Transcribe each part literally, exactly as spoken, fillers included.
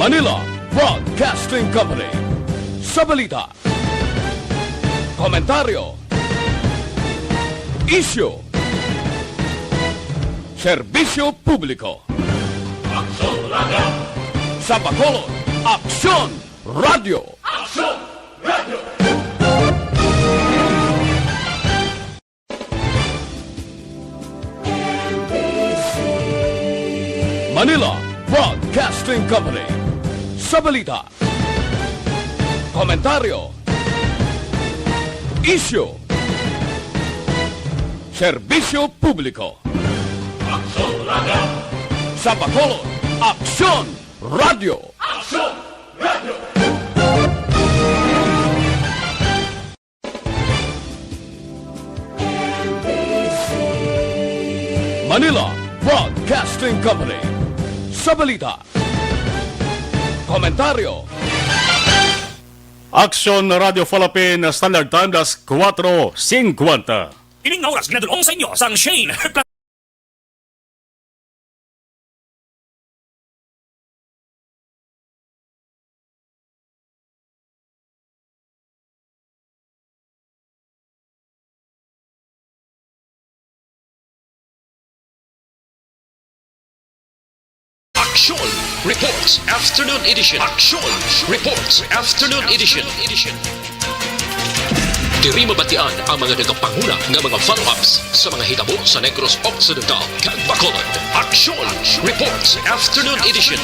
Manila Broadcasting Company. Sa balita, komentaryo, isyu, serbisyo publiko. Aksyon Radio. Sa Bacolod, Aksyon Radio. Aksyon Radio. Manila Broadcasting Company. Sa balita, komentaryo, isyu, serbisyo publiko. Aksyon Radio. Sa Bacolod, Aksyon Radio. Aksyon Radio. Manila Broadcasting Company. Sa balita, komentaryo, Aksyon Radio Philippine Standard Time, alas kuwatro singkwenta. Ining nga oras ginadul-ong sa inyo sang Shane. Aksyon Reports Afternoon Edition. Aksyon Reports Afternoon Edition. Diri mabatian ang mga nagapanguna nga mga follow-ups sa mga hitabo sa Negros Occidental kag Bacolod. Aksyon Reports Afternoon Edition.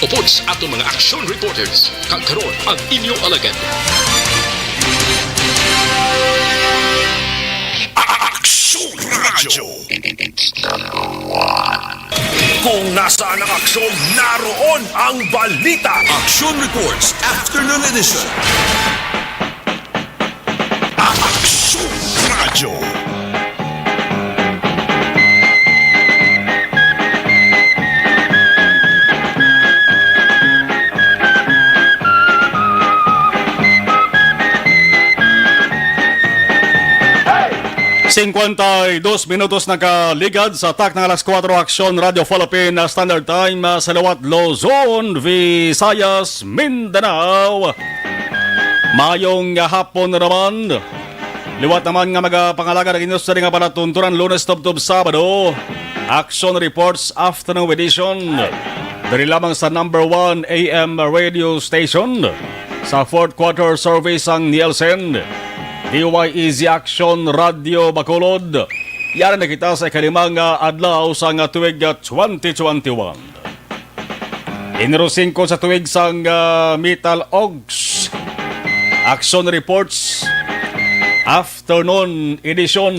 Upod sa aton mga aksyon reporters, kag karon ang inyo alagad. Aksyon Radyo. Kung nasaan ang aksyon, naroon ang balita. Action Reports Afternoon Edition. Aksyon Radyo. Singkwenta y dos minutos nakaligad sa takna nga alas kuwatro, Aksyon Radio Philippine Standard Time, ah, sa liwat Luzon, Visayas, Mindanao. Mayong hapon na naman. Liwat naman nga magapangalaga ang inyo sa nga palatuntunan, Lunes tubtob Sabado. Action Reports Afternoon Edition. Diri lamang sa number one A M radio station sa fourth quarter survey sang Nielsen. D Y E Z Action Radio Bacolod. Yari na kita sa ikalima nga adlaw sang tuig, ah, twenty twenty-one. Enero singko sa tuig sang, ah, Metal Ogs. Action Reports Afternoon Edition.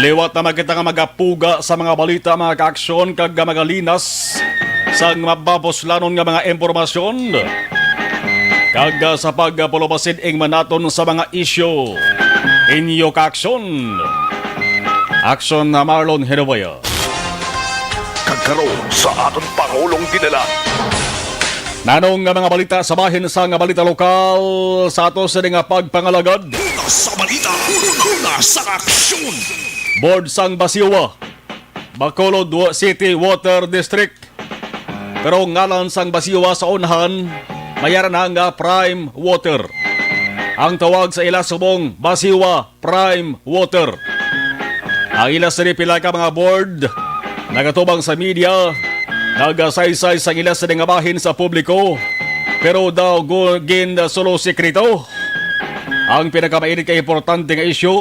Liwat na man kita nga magapuga sa mga balita, mga kaaksyon, kag magalinas sang mababuslanon nga mga impormasyon. Kag, ah, sa pagpulubasid ing manaton sa mga isyu, inyo kaaksyon, Aksyon na Marlon Hinuwaya. Kag karon sa aton Pangulong Dinala. Nanong nga mga balita sa bahin sang balita lokal sa ato sini nga pagpangalagad? Una sa balita, una sa aksyon. Board sang Basiwa, Bacolod Wa-, City Water District. Pero ngalan sang Basiwa sa unhan, mayara na nga Prime Water. Ang tawag sa ila subong Basiwa Prime Water. Ang ila sini pila ka mga board nagatubang sa media, nagasaysay sang ila sini nga bahin sa publiko, pero daw gu-, gin-, sulo sikreto ang pinakamainit kag importante nga isyu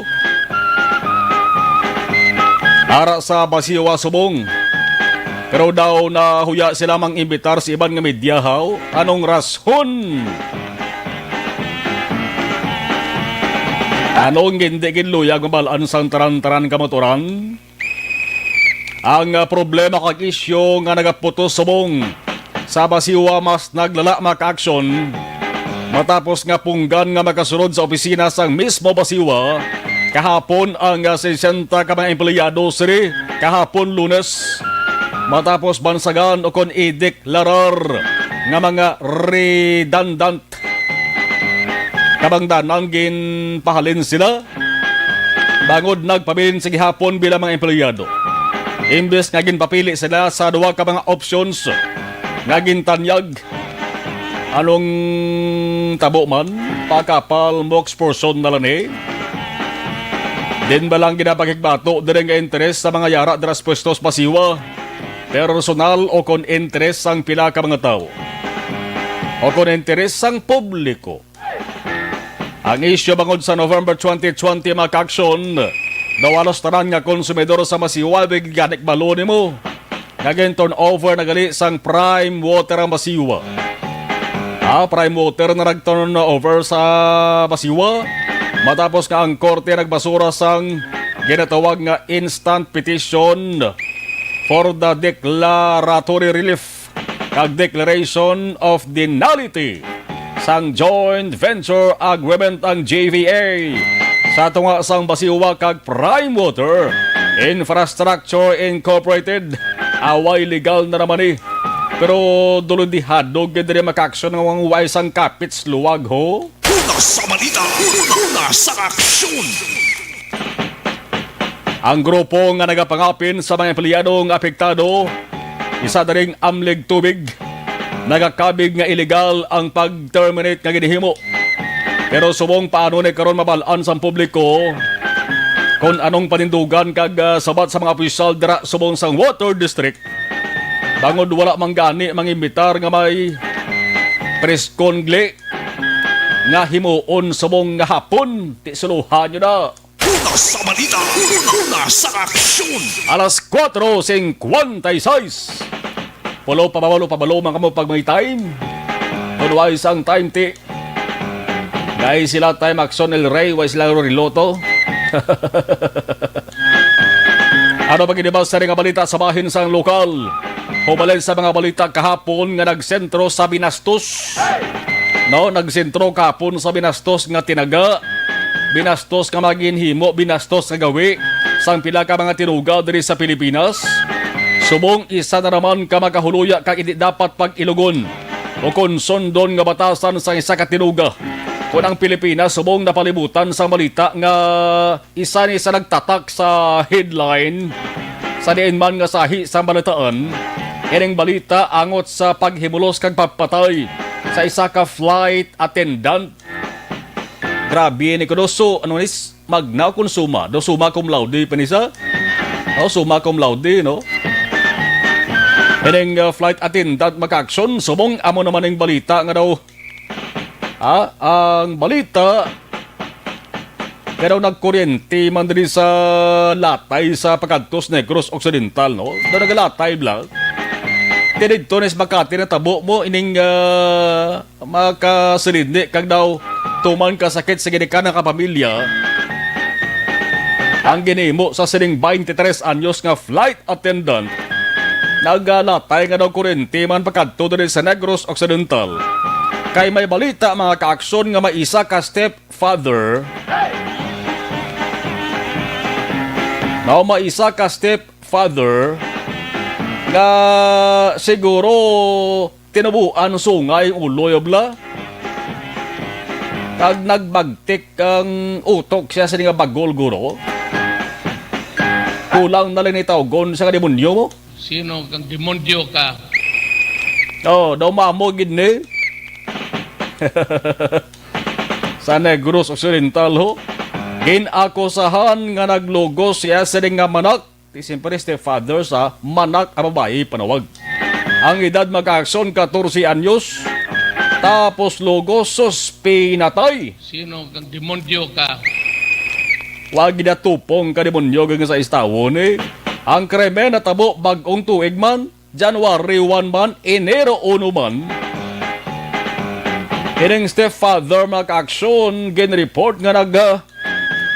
ara sa Basiwa subong. Pero daw nahuya sila mang-imbitar sa iban nga media, haw? Anong rason? Anong hindi ginluyag mabal-an sang taran-taran kamaturan? Ang, ah, problema kag isyu nga nagaputos subong sa Basiwa mas naglala, mga kaaksyon, matapos nga punggan nga makasulod sa opisina sang mismo Basiwa kahapon ang, ah, sesenta ka mga empleyado sini kahapon Lunes, matapos bansagan o kon ideklarar nga mga redundant kabangdanan ginpahalin sila bangod nagpabilin sa gihapon bilang mga empleyado. Imbes nga ginpapili sila sa duha ka mga options nga gintanyag, anong tabo man, pakapal, spokesperson na lang ni? Din ba lang ginapakigbato diri nga interes sa mga yara dira sa pwesto sa Masiwa? Personal o kon interes sang pila ka mga tawo? O kon interes sang publiko? Ang isyu bangod sa November twenty twenty, mga ka-aksyon, daw halos tanan nga konsumidor sa Masiwa may gani kabalo nimo nga gin-turn over na gali sang Prime Water ang Masiwa. Ah, Prime Water na nag-turn over sa Masiwa matapos nga ang korte nagbasura sang ginatawag nga instant petition for the declaratory relief kag declaration of the nullity sang joint venture agreement ang J V A sa tunga sang Masiwa kag Prime Water Infrastructure Incorporated. Away, legal na naman ni. Pero dulidihado gid diri, mga ka-aksyon, nga way sang kapit sa luwag, ho. Una sa balita, una sa aksyon. Ang grupo nga nagapangapin sa mga empleyado nga apektado, isa daring amlig tubig, nagakabig nga iligal ang pag-terminate nga ginhimo. Pero subong paano ni karon mabal-an sang publiko kung anong panindugan kag, ah, sabat sa mga opisyal dira subong sang Water District? Bangod wala man gani mangimbitar nga may preskon gli nga himuon subong nga hapon. Ti suluhan nyo na. Una sa balita, una sa aksyon. Alas kuwatro singkwenta y seis. Pulo pa balo, pa balo man kamo pag may time. Kung way sang time, ti. Kay sila time action El Rey, way sila Rory Lotto. Ano pa gid ba sa nga balita sa bahin sang lokal? Hubalin sa mga balita kahapon nga nagsentro sa binastos. No, nagsentro kahapon sa binastos nga tinaga. Binastos nga maginhimo, binastos nga gawi sang pila ka mga tinuga diri sa Pilipinas. Subong isa na naman ka makahuluya kag indi dapat pag-ilugon o kon sundon nga batasan sang isa ka tinuga. Kon ang Pilipinas subong napalibutan sang balita nga isa ni sa nagtatak sa headline sa diin man nga sahi sang balitaan, ining balita angot sa paghimulos kag pagpatay sa isa ka flight attendant. Grabe ni kuno. So, ano ni s-, magna o kon suma? Do suma cum laude pa ni sa? O, suma cum laude, no? Ining, uh, flight attendant, mga ka-aksyon, subong amo naman ning balita nga daw, ah, ang balita nga daw nagkuryente man diri sa Latay sa pagkadto sa Negros Occidental, no? Daw nagalatay bala. Kay didto ni sa Makati natabo mo ining, ah, makasilindi kag daw tuman ka sakit sa ginikanan ka pamilya. Ang ginhimo sa sining twenty-three anyos nga flight attendant, nagalatay nga daw kuryente man pagkadto diri sa Negros Occidental. Kay may balita, mga ka-aksyon, nga may isa ka stepfather, no, may isa ka stepfather nga siguro tinubuan sungay ang ulo, bala. Kag nagbagtik ang utok siya sa nga bagol, guro. Kulang na lang ni tawgon sa demonyo mo. Sino kang demonyo ka? Oh, daw mamo gid ni. Sa Negros Occidental, ho. Ginakusahan nga naglugos siya sa nga manak. Ti siyempre, stepfather sa manak a babayi panawag. Ang edad, mga ka-aksyon, katorse anyos. Tapos lugos, sus, pinatay. Sino kang demonyo ka? Wa gid natupong ka demonyo gani sa istawon, eh. Ang krimen natabo bag-ong tuig man, January one man, Enero uno man. Ining stepfather, mga ka-aksyon, ginreport nga nag, ah,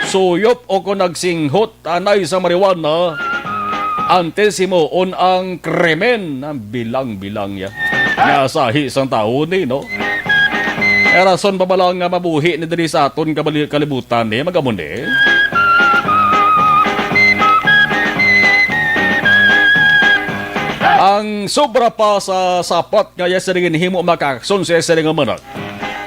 suyop o kon nagsinghot anay sa marijuana antes himuon ang krimen. Ang bilang-bilang ya nga sahi sang tawo ni, no? May rason pa bala nga mabuhi ni diri sa aton kabali-, kalibutan ni, magamo ni. Ang sobra pa sa sapat nga iya sila ginhimo, mga ka-aksyon, sa iya sila nga manak.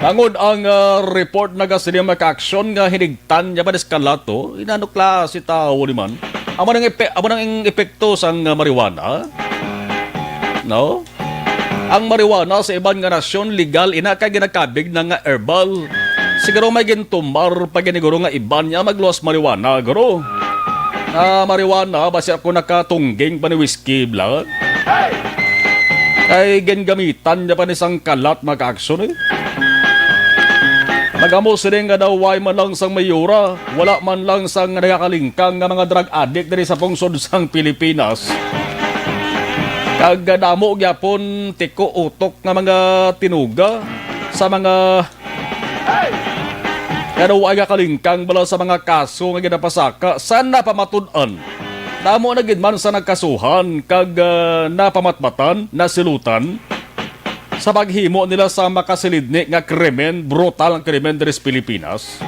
Tangod ang, ah, report nagasiling, mga ka-aksyon, nga hinigtan niya pa ni sa kalato, inano klase tawo ni man? Amo nang epe-, amo nang epekto sang, ah, marijuana, no? Ang marijuana sa iban nga nasyon legal ina kay ginakabig na nga herbal. Siguro may gintumar pa gani guro nga iban niya magluwas marijuana, guro. Ah, marijuana, basi ako nakatungging pa ni whisky, bla. Kay gingamitan niya pa ni sang kalat, mga ka-aksyon, eh. Nagamo sini nga daw way man lang sang mayora, wala man lang sang nagakalingkang nga mga drug addict diri sa pungsod sang Pilipinas. Kag damo gyapon tiko utok nga mga tinuga sa mga Pero way nga kalingkang bala sa mga kaso nga ginapasaka sa napamatud-an. Damo na gid man sa nagkasuhan kag, ah, napamatbatan, nasilutan sa paghimo nila sa makasilidni nga krimen, brutal nga krimen diri sa Pilipinas.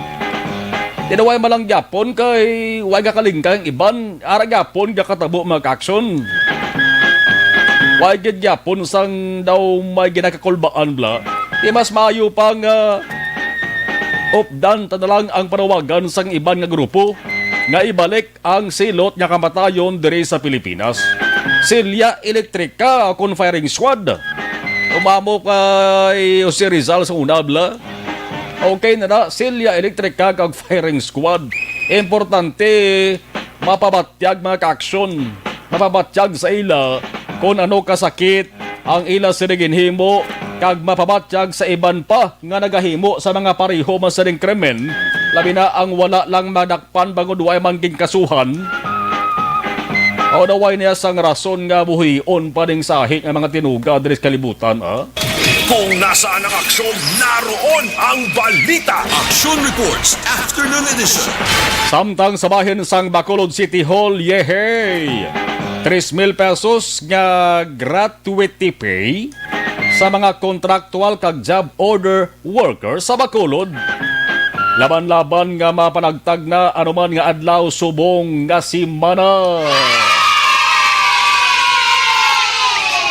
Tinaway man lang gyapon kay way nga kalingkang ang iban, ara gyapon gakatabo mga ka-aksyon. Way gid gyapon sang daw may ginakakulbaan bla. Di mas maayo pa nga updan ta na lang ang panawagan sang iban nga grupo nga ibalik ang silot nga kamatayon diri sa Pilipinas. Silya elektrika kon firing squad. Umamo kay Jose Rizal sa una, bla. Okay na na, silya elektrika kag firing squad. Importante, mapabatyag mga ka-aksyon. Mapabatyag sa ila kon ano kasakit ang ila sini ginhimo, kag mapabatyag sa iban pa nga nagahimo sa mga pareho man sining krimen, labi na ang wala lang madakpan bangod way man ginkasuhan. O daw way niya sang rason nga buhion pa ning sahi nga mga tinuga diri sa kalibutan, ah? Kung nasaan ang aksyon, naroon ang balita. Action Reports, Afternoon Edition. Samtang sa bahin sang Bacolod City Hall, yehey! Tres mil pesos nga gratuity pay sa mga contractual kag job order worker sa Bacolod. Laban-laban nga mapanagtag na anuman nga adlaw subong nga semana.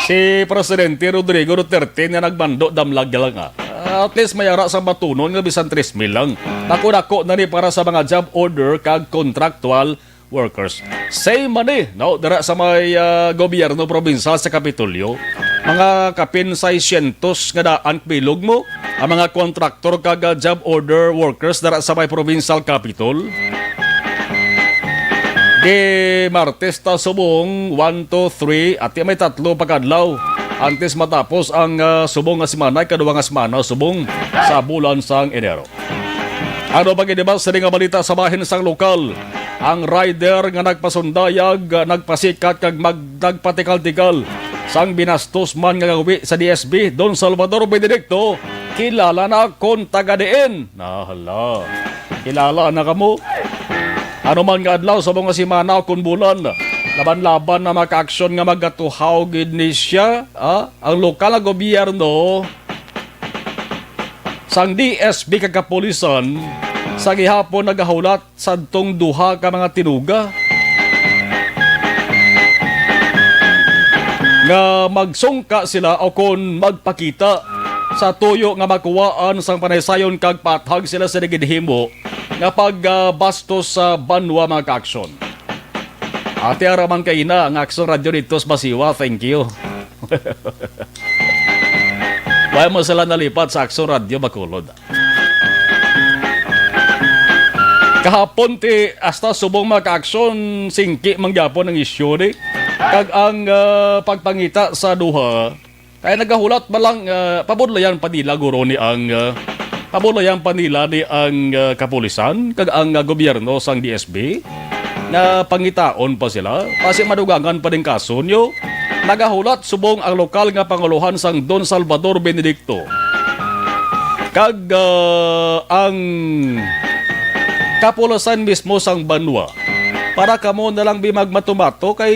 Si Presidente Rodrigo Duterte nga nagmando, damlag lang, ah. At least may ara sa batunon nga bisan tres mil lang. Dako-dako na ni para sa mga job order kag contractual workers. Same man ni, no, dira sa may, ah, gobyerno probinsal sa Kapitolyo. Mga kapin seiscientos nga daan bilog mo ang mga kontraktor kag, ah, job order workers dira sa may provincial capitol. Di Martes ta subong, one, two, three, at may tatlo pa ka adlaw antes matapos ang, ah, subong nga semana, ikaduha nga semana subong sa bulan sang Enero. Ano pa gid ba sa nga balita sa bahin sang lokal? Ang rider nga nagpasundayag, nagpasikat kag mag-, nagpatikal-tikal sang binastos man nga gawi sa D S B, Don Salvador Benedicto, kilala na kon taga diin. Nahala. Kilala na kamo. Ano man nga adlaw sa mga semana o kon bulan, laban-laban na mga ka-aksyon nga magatuhaw gid ni siya, ah, ang lokal nga gobyerno sang D S B kag kapulisan sa gihapon nagahulat sadtong duha ka mga tinuga nga magsungka sila o kon magpakita sa tuyo nga makuwaan sang panaysayon kag pathag sila sa ginhimo nga pagbastos sa banwa, mga ka-aksyon. Ate, ara man kay ina ang Aksyon Radyo dito sa Basiwa. Thank you. Wala mo sila nalipat sa Aksyon Radyo Bacolod. Kahapon ti hasta subong mga ka-aksyon, singki man gyapon ang isyu ni. Kag ang, ah, pagpangita sa duha, kaya nagahulat ba lang, ah, pabudlayan pa nila guro ni ang, ah, pabudlayan pa nila ni ang, ah, kapulisan kag ang, ah, gobyerno sang D S B. Nga pangitaon pa sila, basi madugangan pa ning kaso nyo. Nagahulat subong ang lokal nga pangulohan sang Don Salvador Benedicto kag, ah, ang kapulisan mismo sang banwa. Para kamo na lang bi magmatumato kay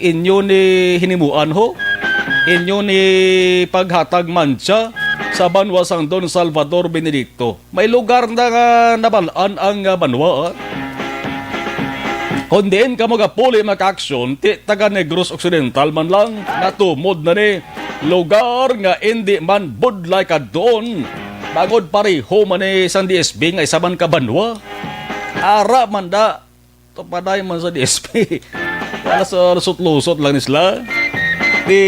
inyo ni hinimuan ho. Inyo ni paghatag mantsa sa banwa sang Don Salvador Benedicto. May lugar na nga nabal-an ang, ah, banwa, ah. Kon diin kamo gapuli, mga ka-aksyon, ti taga Negros Occidental man lang, natumod na ni lugar nga indi man budlay ka doon, bangod pareho man ni sang D S B nga isa man ka banwa. Ara man da, Paday man sa D S P. Wala sa lusot-lusot lang ni sila. Di,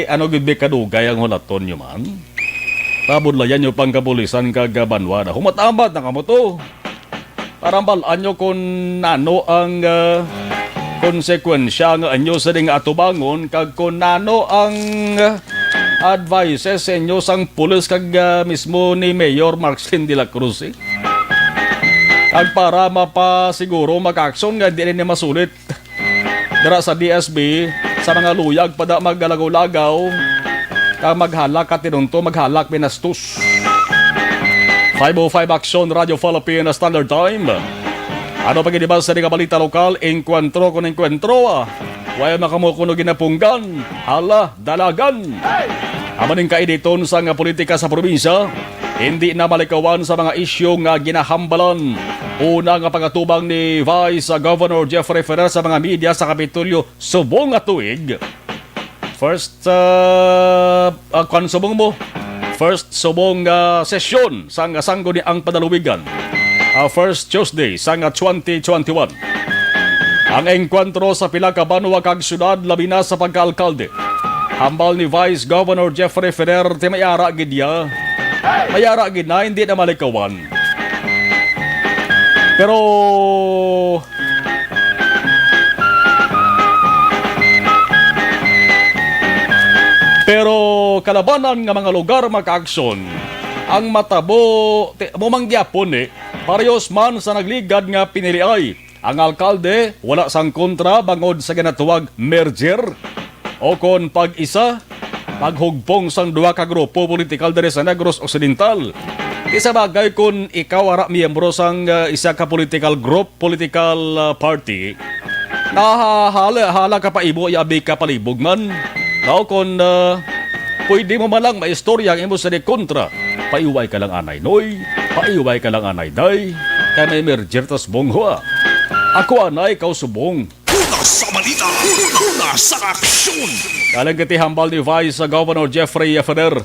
ano gid ba kadugay ang hulaton nyo man? Pabudlayan nyo pang kapulisan kag, ah, banwa na. Humat-amat na kamo to. Para mabalaan nyo kung nano ang, ah, konsekwensya nga inyo sini nga atubangon kag kung nano ang, ah, advices sa inyo sang pulis kag, ah, mismo ni Mayor Marcin de la Cruz, eh. Kag para mapasiguro, makaaksyon nga hindi ni masulit dira sa D S B, sa mga luyag pa da magalagaw-lagaw, kag maghalak ka tinunto, maghalak binastos. Five oh five Action Radio Philippine Standard Time. Ano pa gid ba sa mga balita lokal? Engkwentro kon engkwentro, ah. Wala na kamo kuno ginapunggan. Hala, dalagan. Amo ning kainiton sang politika sa probinsya, hindi na malikawan sa mga isyu nga ginahambalan. Una nga pag-atubang ni Vice Governor Jeffrey Ferrer sa mga media sa Kapitolyo subong nga tuig. First, uh, uh, kwan subong mo? First subong, uh, sesyon sang Sangguniang Padaluwigan. Uh, first Tuesday sang, uh, twenty twenty-one. Ang engkwentro sa pila ka banwa kag syudad, labi na sa pagkaalkalde. Hambal ni Vice Governor Jeffrey Ferrer, ti may ara gid ya. May ara gid na, hindi na malikawan. Pero, pero kalabanan nga mga lugar, makaaksyon, ang matabo, ti-, mo manggihapon ni, parehas man sa nagligad nga piniliay. Ang alkalde wala sang kontra bangod sa ginatawag merger o kon pag-isa, paghugpong sang duha ka grupo politikal diri sa Negros Occidental. Di sa bagay kon ikaw ara miyembro sang, ah, isa ka political group, political, ah, party, nahahala-hala ka pa imo, abi ka palibog man. Daw kon, ah, pwede mo man lang maistorya ang imo sa kontra. Paiway ka lang anay, Noy. Paiway ka lang anay, Day. Kay may merger tas bongho, ah. Ako anay, ikaw subong. Una sa balita, una sa aksyon. Galing kiti hambal ni Vice Governor Jeffrey Ferrer.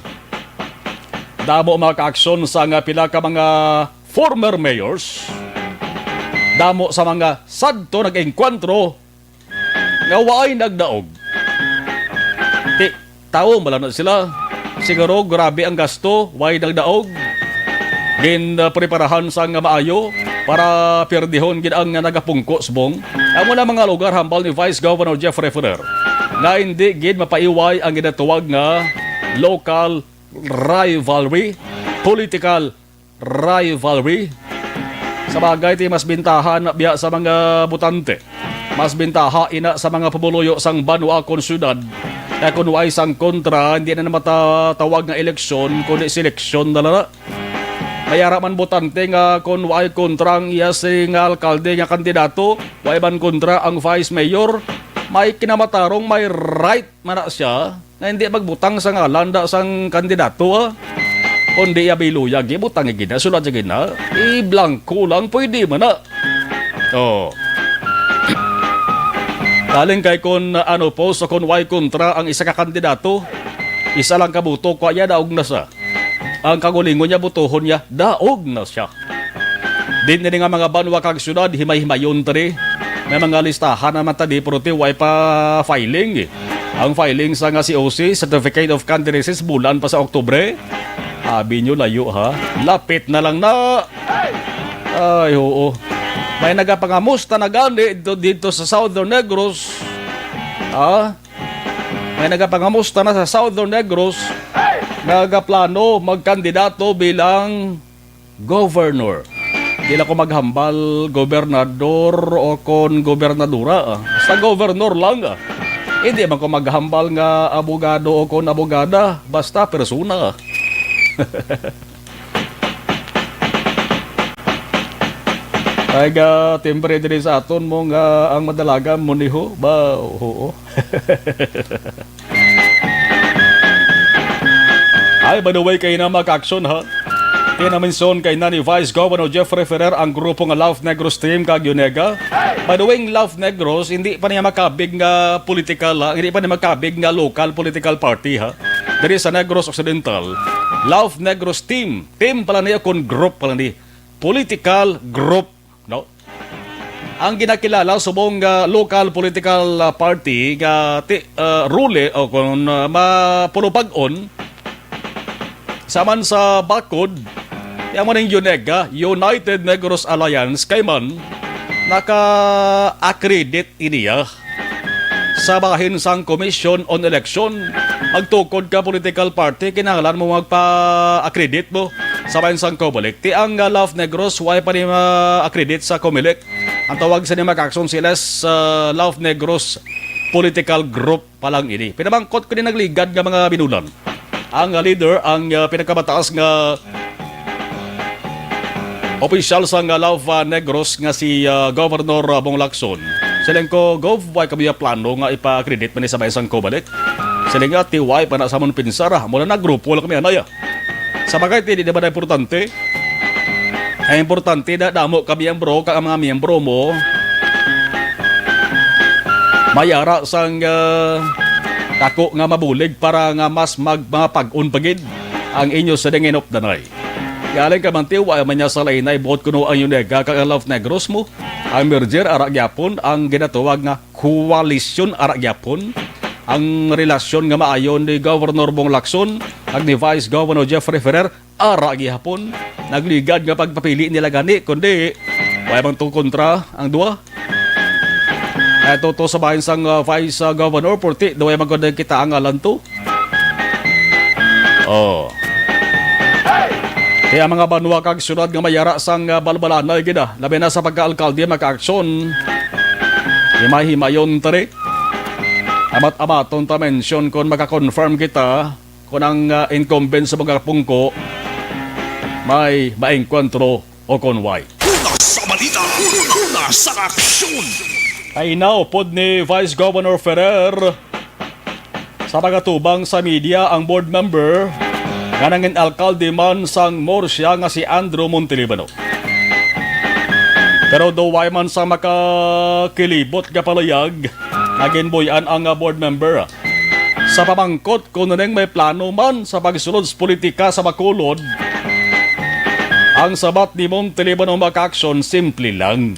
Damo mga kaaksyon sa nga pila ka mga former mayors. Damo sa mga sadto nag-engkwentro nga waay nagdaog. Ti, tawo man lang na sila. Siguro grabe ang gasto, waay nagdaog. Gin, ah, preparahan sang maayo para pirdihon gid ang nagapungko subong. Amo na mga lugar hambal ni Vice Governor Jeffrey Ferrer nga hindi gid mapaiway ang ginatawag nga local rivalry, political rivalry. Sa bagay, ti mas bintaha na biya sa mga botante. Mas bintaha ina sa mga pumuluyo sang banwa kon syudad. Kaya kung waay sang kontra, hindi na matatawag nga eleksyon, kundi seleksyon na lang na. May ara man botante nga kung waay kontra ang iya sing alkalde nga kandidato, waay man kontra ang vice mayor, may kinamatarong, may right man na siya nga hindi magbutang sa ngalan da sang kandidato, ah. Kundi iya biluyag, ibutang gid na, sulat gid na. Iblangko lang, pwede man na. Oh. Galing kay kun ano po, so kun way kontra ang isa ka kandidato, isa lang ka boto, kwa iya daog na sa. Ang kagulingon niya, botohon niya, daog na siya. Din ini nga mga banwa kag syudad, himay-himayon ta di. May mga listahan naman ta di, pero ti way pa filing, eh. Ang filing sa nga C O C, Certificate of Candidacy, bulan pa sa Oktubre. Abi nyo, layo, ha? Lapit na lang na. Ay, oo. May nagapangamusta na gani dito, dito sa Southern Negros. Ah? May nagapangamusta na sa Southern Negros. Nagaplano magkandidato bilang governor. Di lang ko maghambal gobernador o kon gobernadora, ah. Basta governor lang, ah. Hindi man ko maghambal nga abogado o kon abogada. Basta persona, ah. Ay, ga, timbre diri sa aton mo nga ang madalagan mo niho. Ba, oo. Ay, by the way, kay na mag-action, ha? Kaya na-mention kay na ni Vice Governor Jeffrey Ferrer ang grupo nga Love Negros Team kag Yunega. By the way, ang Love Negros, hindi pa niya makabig nga political, ha? Hindi pa niya makabig nga local political party, ha? Diri sa Negros Occidental, Love Negros Team. Team pala niya, kun group pala ni. Political group, no? ang ginakilala subong nga local political, ah, party nga ti-, ah, rule o kung, ah, mapulupag-on sa man sa bakod, ti amo ning UNEGA, United Negros Alliance, kay man naka-accredit iniya sa bahin sang Commission on Election. Magtukod ka political party, kinahanglan mo magpa-accredit mo sa bahin sang COMELEC. Ti ang, ah, Love Negros, wala pa ni ma-accredit sa COMELEC. Ang tawag sa nima kaakson sila sa Love Negros Political Group pa lang ini. Pinamangkot ko ni nagligad nga mga binulan. Ang, ah, leader, ang, ah, pinakamataas nga opisyal sang, ah, Love, ah, Negros nga si, ah, Governor, ah, Bong Lacson. Siling ko, "Gov, wala kami plano nga ipa-accredit man ni sa bahin sang COMELEC." Siling nga, "Ti wala pa na sa amon pinsar, ah. Mula na, grupo lang kami, anay, ah." Sa bagay, ti, di naman importante. Ang importante na damo ka miyembro, kag ang mga miyembro mo may ara sang, ah, dako nga mabulig para nga mas mag-, mga pag-on pa gid ang inyo sa dingin of the night. Galing ka man, ti, wa man niya sa lainay, buot kuno ang UNEGA kag ang Love Negros mo. Ang merger, ara gyapon, ang ginatawag nga koalisyon, ara gyapon. Ang relasyon nga maayo ni Governor Bong Lacson kag ni Vice Governor Jeffrey Ferrer, ara gihapon. Nagligad nga pagpapili nila gani, kundi wala bang to kontra ang duha. Ato to sa bahin sang, uh, Vice, uh, Governor, purti, duha man gud kita ang alanto. Oh. Kaya mga banwa kag syudad nga may ara sang, uh, balbalanay gid, ah, labi na sa pagka-alkalde, makaaksyon. Himay-himayon tani. Amat-amaton ta mention kon maka-confirm kita kon ang, ah, incumbent sa mga pungko may maengkwentro o kon way. Una sa balita, una sa aksyon. Ay naupod ni Vice Governor Ferrer sa pagatubang sa media ang board member nga nangin alkalde man sang Murcia nga si Andrew Montelibano. Pero daw way man sa makakilibot nga palayag nga ginbuy-an ang, ah, board member. Sa pamangkot kung nuning may plano man sa pagsulod sa politika sa Bacolod, ang sabat ni Montelibano, makaaksyon, simple lang.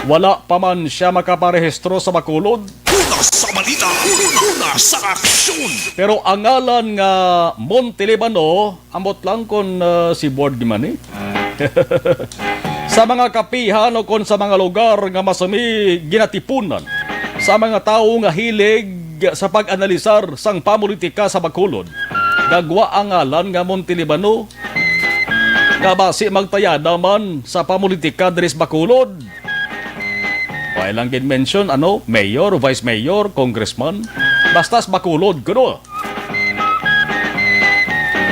Wala pa man siya makaparehistro sa Bacolod. Una sa balita, una sa aksyon. Pero ang ngalan nga Montelibano, ambot lang kon, ah, si board man, eh. Sa mga kapihan o kon sa mga lugar nga masami ginatipunan sa mga tawo nga hilig sa pag-analisar sang pamulitika sa Bacolod, gagwa ang ngalan nga Montelibano nga basi magtayada man sa pamulitika diri sa Bacolod. Wala lang gid mention, ano, mayor, vice mayor, congressman. Basta sa Bacolod, kuno.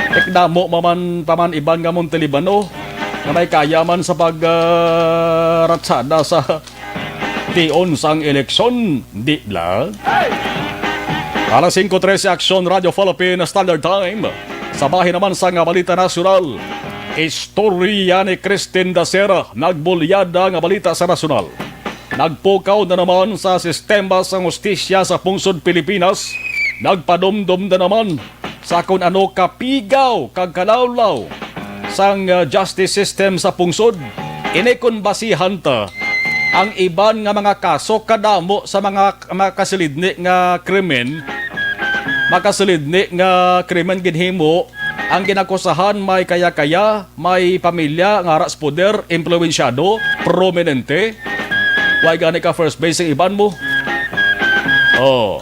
Tikdamo maman, pa man iban nga Montelibano nga may kaya man sa pag, ah, ratsada sa tion sang eleksyon, di bala? Alas singko trese, Aksyon Radio Philippine Standard Time. Sa bahin naman sa nga balita nasyonal, istorya ni Christine Dacera, nagbulyada nga balita sa nasyonal. Nagpukaw na naman sa sistema sang hustisya sa pungsod Pilipinas. Nagpadumdom na naman sa kon ano kapigaw kag kalawlaw sang, uh, justice system sa pungsod. Ini kon basihan ta ang iban nga mga kaso, kadamo sa mga, mga kasilidni nga krimen, makasilidni nga krimen ginhimo ang ginakusahan may kaya-kaya, may pamilya nga ara sa poder, impluwensyado, prominente. Way gani ka first base ang iban mo. Oh.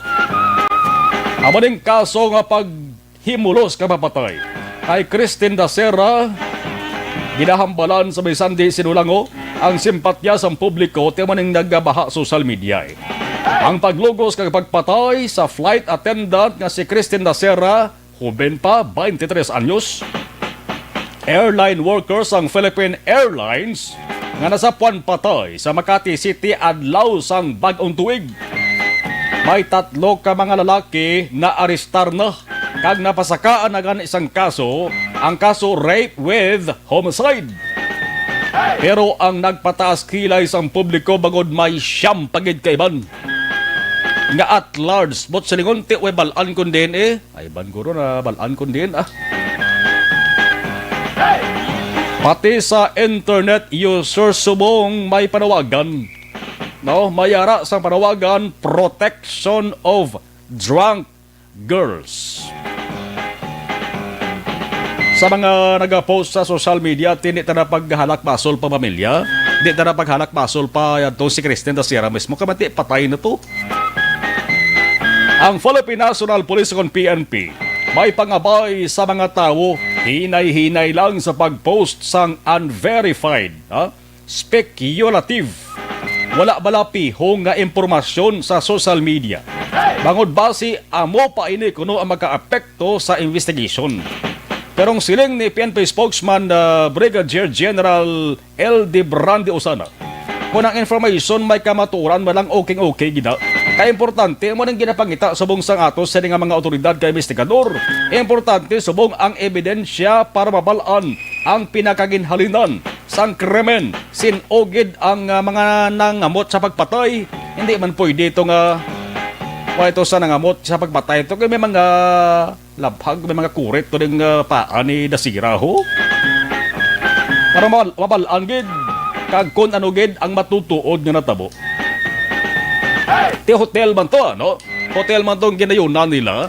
Amo ning kaso nga paghimulos ka mapatay kay Christine Dacera, ginahambalan sa bisan di sinulango ang simpatya sang publiko, ti amo ning nagabaha social media, eh. Ang paglugos kag pagpatay sa flight attendant nga si Christine Dacera, hoben pa, twenty-three anyos, airline worker sang Philippine Airlines nga nasapuan patay sa Makati City adlaw sang bag-ong tuig. May tatlo ka mga lalaki na arestar na kag napasakaan na gani sang kaso, ang kaso rape with homicide. Pero ang nagpataas kilay sang publiko bangod may siyam pa gid ka iban nga at large. But silingon ti way bal-an kon diin, eh. Ay, ban guro na bal-an kon diin, ah. Pati sa internet user subong may panawagan, no? May ara sang panawagan, protection of drunk girls. Sa mga nagapost sa social media, ti, di ta na paghalak basol pa pamilya, di ta na paghalak basol pa yadto si Kristen da Sierra mismo, kay basi patay na to. Ang Philippine National Police o P N P may pangabay sa mga tawo, hinay-hinay lang sa pag-post sang unverified, ha? Speculative. Wala bala pihong nga impormasyon sa social media. Bangod basi amo pa ini kuno ang makaapekto sa investigation. Pero ang siling ni P N P spokesman, ah, Brigadier General L D Brande Osana, kung ang information may kamaturan, walang okay-okay gid na. Kay importante amo ning ginapangita subong sang ato sini nga mga awtoridad kay investigador. Importante subong ang ebidensya para mabal-an ang pinakaginhalinan sang krimen. Sin-o gid ang, ah, mga nangamot sa pagpatay. Hindi man pwede ito nga, wa ito sa nangamot sa pagpatay. Ito kay may mga labhag, may mga kurit to ding, ah, paa ni Dasira, ho. Para mabal-, mabal-an gid kag kun ano gid ang matutuod nga natabo. Ti hotel man to, ano? Hotel man tong ginayunan nila,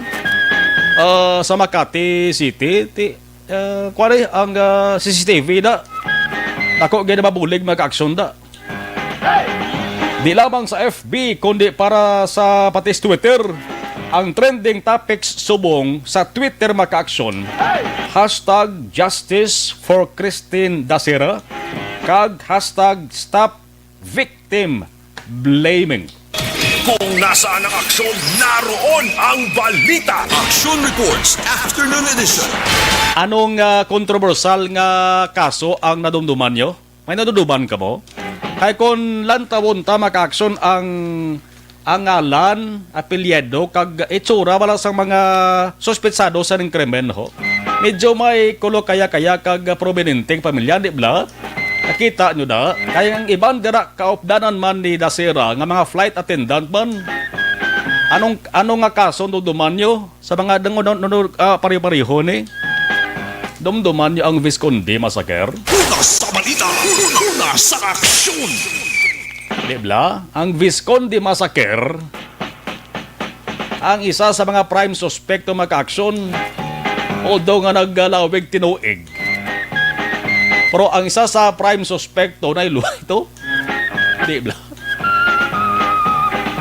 ah, sa Makati City. Ti, ah, kuwan eh, ang, ah, C C T V na. Ako gid mabulig, mga ka-aksyon da. Di lamang sa F B, kundi para sa pati sa Twitter, ang trending topics subong sa Twitter, mga ka-aksyon, hashtag justice for Christine Dasera kag hashtag stop victim blaming. Kung nasaan ang aksyon, naroon ang balita. Action Reports, Afternoon Edition. Anong, ah, kontrobersyal nga kaso ang nadumduman nyo? May nadumduman kamo? Kay kung lantawon ta, mga ka-aksyon, ang, ang ngalan, apelyido, kag itsura bala sang mga suspetsado sa ning krimen, ho. Medyo may kulo kaya-kaya kag prominenteng pamilya, di bala? Nakita nyo na? Kay ang iban dira kaupdanan man ni Dasera nga mga flight attendant man. Anong, ano nga kaso ang dumduman nyo sa mga dang-, nun-, nun-, ah, pare-pareho ni? Dumduman nyo ang Visconde Massacre? Una sa balita, una sa aksyon. Di bala? Ang Visconde Massacre, ang isa sa mga prime suspecto, mga ka-aksyon, although nga naggalawig tinuig. Pero ang isa sa prime suspecto na iluhay to. Di bala?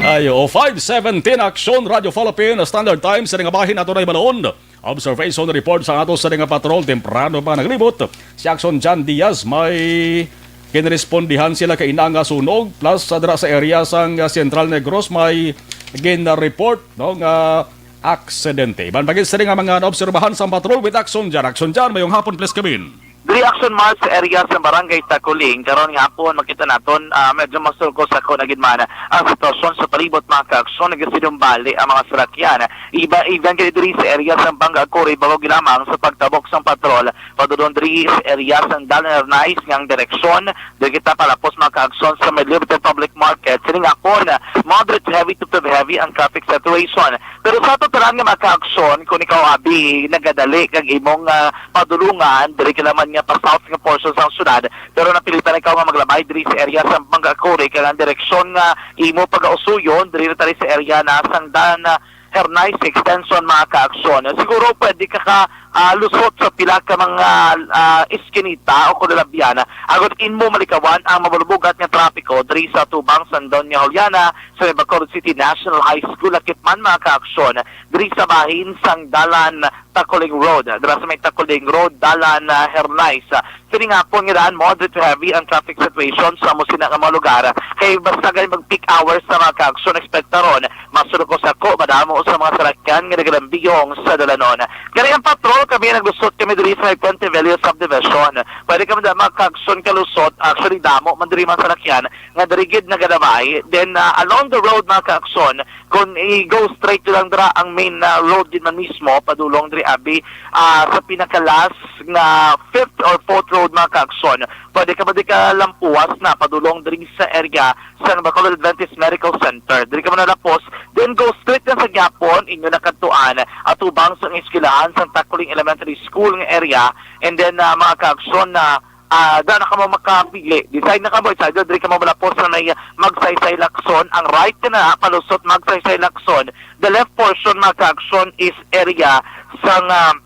Ayo, five seventeen Aksyon, Radyo Philippine Standard Time, sa nga bahin ato na ibalon. Observation report sa ato sa nga patrol, temprano pa naglibot si Aksyon John Diaz. May ginrespondihan sila kay ina nga sunog, plus sa dira sa area sang Central Negros may gin-report, no, nga aksidente. Iban pa gid sini nga mga naobserbahan sang patrol with Aksyon John. Aksyon John, mayong hapon, please come in. Diri Aksyon Mars sa area sa Barangay Takuling, karon nga hapon makita naton, ah, medyo masulko sa ko na gid man ang sitwasyon sa palibot, mga ka-aksyon, nagasinumbali ang mga salakyan. Iba, even kay diri sa area sa Bangga Kuri, bago gilamang sa pagtabok sang patrol, padulong diri sa area sang Dalan Hernais nga ang direksyon, diri kita palapos, mga ka-aksyon, sa may Liberty Public Market. Sining hapon, moderate to heavy to heavy ang traffic situation. Pero sa ato tanan nga mga ka-aksyon, kung ikaw abi nagadali kag imong, ah, padulungan diri ka naman nga pa south nga portion sang syudad, pero napilitan ikaw nga maglabay diri sa area sa Bangga Kuri, kay ang direksyon nga imo pagausuyon diri na tari sa area na sang Dalan, ah, Hernais extension, mga ka-aksyon. Siguro pwede ka ka, ah, lusot sa pila ka mga, ah, iskinita o kung lalabyan, agod imo malikawan ang mabalubugat nga trapiko diri sa tubang sang Doña Juliana sa may Bacolod City National High School, lakip man, mga ka-aksyon, diri sa bahin sang Dalan Takuling Road, dira sa may Takuling Road, Dalan, ah, Hernais. Sining hapon nga daan, moderate to heavy ang traffic situation sa amo sina nga mga lugar. Kay basta gani mag peak hours na, mga ka-aksyon, ekspekta ron masulko sa ko, madamo sa mga salakyan nga nagalambiyong sa dalanon. Gani ang patrol, kami naglusot kami diri sa may Puente Viejo Subdivision. Pwede kami da, mga ka-aksyon, kalusot. Actually, damo man diri mga salakyan nga diri gid nagalabay. Then, ah, along the road, mga ka-aksyon, kung i-go straight lang dira ang main, ah, road gid man mismo, padulong diri abi, ah, sa pinakalas nga fifth or fourth road, mga ka-aksyon, pwede ka ba di ka lampuas na padulong diri sa area sa Bacolod Adventist Medical Center. Diri ka man nalapos, then go straight lang sa gyapon, inyo nakadtuan, atubang sa eskwelahan sa Takuling Elementary School nga area, and then, ah, mga ka-aksyon, na Ah, da na kamo makapili. Decide na kamo, it's either diri kamo malapos sa may Magsaysay Lacson. Ang right na palusot, Magsaysay Lacson. The left portion, mga ka-aksyon, is area sang, ah,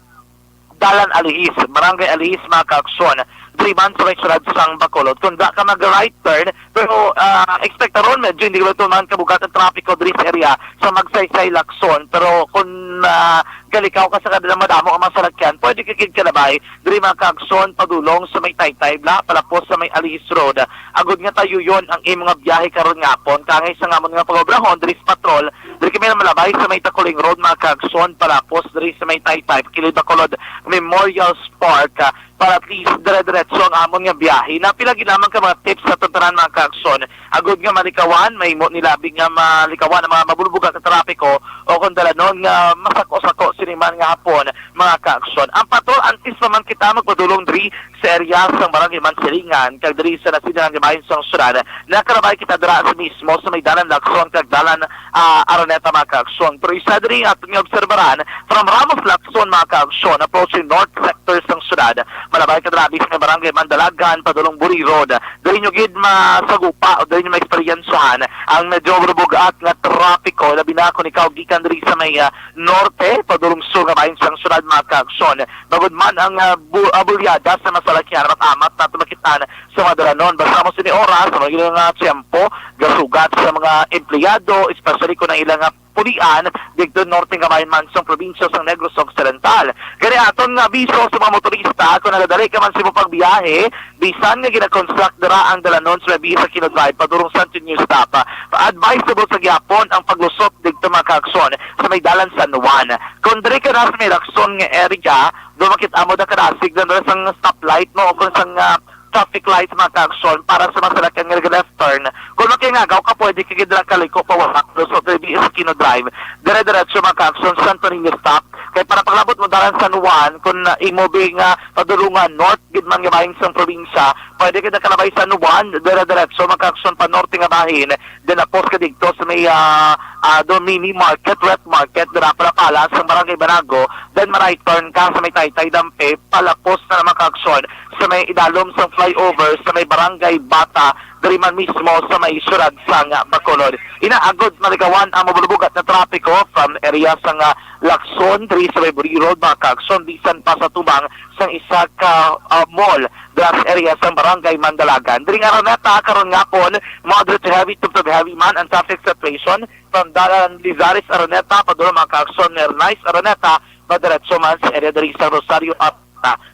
Dalan Alihis, Barangay Alihis, mga ka-aksyon. Diri man sa may siyudad sang Bacolod. Kung da ka mag-right turn, pero, ah, expect ron, medyo hindi ko man kabugat ang trapiko diri sa area sa Magsaysay Lacson. Pero kung, ah, galikaw ka sa kadila madamo ang mga salakyan, pwede ka gid kalabay diri, mga ka-aksyon, padulong sa may Taytay Bla, palapos sa may Alihis Road. Agod nga tayuyon ang imo nga biyahe karon nga hapon, kangay sa ngamon nga pag-obrahon diri sa patrol, diri kami na malabay sa may Takuling Road, mga ka-aksyon, palapos diri sa may Taytay, kilid Bacolod Memorial Park, ah, para at least dire-diretso ang amon nga biyahe. Napila gid lamang ka mga tips sa tanan, mga ka-aksyon. Agod nga malikawan, mahimo ni labi nga malikawan ang mga mabulbuga sa trapiko o kung dalanon nga masako-sako sini man nga hapon, mga ka-aksyon. Ang patrol, antes pa man kita magpadulong diri sa area sang Barangay Mansilingan, kag diri sa nasidingan nga bahin sang syudad, nakalabay kita dira sa mismo sa may Dalan Lacson kag Dalan, ah, Araneta, mga ka-aksyon. Pero isa diri ang aton nga obserbaran, from Ramos Lacson, mga ka-aksyon, approaching north sector sang syudad, malabay ka dira sa may Barangay Mandalagan, padulong Buri Road. Diri nyo gid masagupa o diri nyo maeksperiensyahan ang medyo bugat nga trapiko, labi na kung ikaw gikan diri sa may, ah, norte, padulong sur nga bahin sang syudad, mga ka-aksyon. Bangod man ang, ah, bu-, ah, bulyada sa masalakyan, amat-amat nato makit-an sa mga dalanon. Basta mo sini oras, sa mga ilang, ah, tiyempo, gasugat sa mga empleyado, especially kung ang ilang, ah, pulian, dito norte nga bahin man sang probinsya sang Negros Occidental. Gani aton nga abiso sa mga motorista, kung nagadali ka man sa imong pagbiyahe, bisan nga gina-construct dira ang dalanon sa may Bihis Aquino Drive, padulong Santo Niño Stop, ah, advisable sa gihapon ang paglusot dito, mga ka-aksyon, sa may Dalan San Juan. Kung diri ka na sa may Lacson nga area, do makita mo da kadasig na sang stoplight mo o kung sang, ah, traffic light, mga ka-aksyon, para sa mga salakyan nga nag-left turn. Kung makingagaw ka, pwede ka gid lang kaliko pa wala. So, pwede sa Kino Drive. Dire-diretso, mga ka-aksyon, Santo Niño stop. Kay para paglabot mo Dalan San Juan, kung, ah, imo bi nga padulungan north gid man nga bahin sang probinsya, pwede ka nakalabay San Juan, dire-diretso, mga ka-aksyon, pa norte nga bahin. Then, tapos ka dito sa may, ah, ah, do mini market, wet market, dira pala pala sa Barangay Banago. Then, ma-right turn ka sa may Taytay Dampe, palapos na naman ka-aksyon sa may idalom sa flyover sa may Barangay Bata, diri man mismo sa may syudad sang Bacolod. Inaagod malikawan ang mabulubugat na trapiko from area sang, ah, Lacson, diri sa may Buri Road, mga ka-aksyon, bisan pa sa tubang sang isa ka, ah, mall, dira sa area sang Barangay Mandalagan. Diri nga Araneta, karon nga hapon, moderate to heavy, tubtob heavy man ang traffic situation from Dalan Lizares Araneta, padulong, mga ka-aksyon, Ernais Araneta, madiretso man sa area diri sa Rosario Araneta.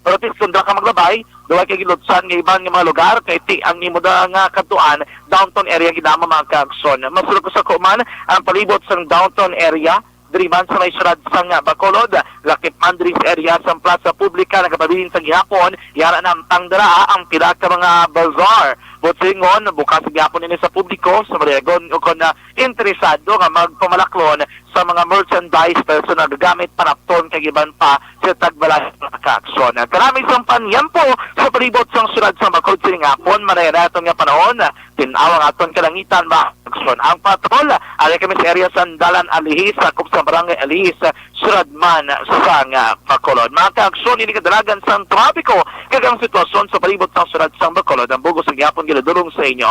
Pero at least kung dira ka maglabay, duwa kay gilutsan nga iban nga mga lugar, kay ti ang imo da nga kadtuan, downtown area gid lamang, mga ka-aksyon. Masulog ko sa kuman ang palibot sang downtown area, diri man sa may syudad sang Bacolod, lakip man diri sa area sang Plaza Publica, nagapabilin sa gihapon, yara na ang tangdara ang pila ka mga bazaar. Butsingon, bukas gihapon ini sa publiko, sa Mariagon, o kon, ah, interesado nga magpamalaklon sa mga merchandise, personal gagamit, panapton, kag iban pa sa tagbalay, mga ka-aksyon. Karami sang panyempo sa palibot sang syudad sang Bacolod sining hapon, manay naton nga panahon, tin-aw ang aton kalangitan, mga ka-aksyon. Ang patrol, ari kami sa area sang Dalan Alihis, sakop sa Barangay Alihis, syudad man sang Bacolod. Mga ka-aksyon, ini kadalagan sang trapiko kag ang sitwasyon sa palibot sang syudad sang Bacolod, ang bug-os nga gihapon ginadulong sa inyo.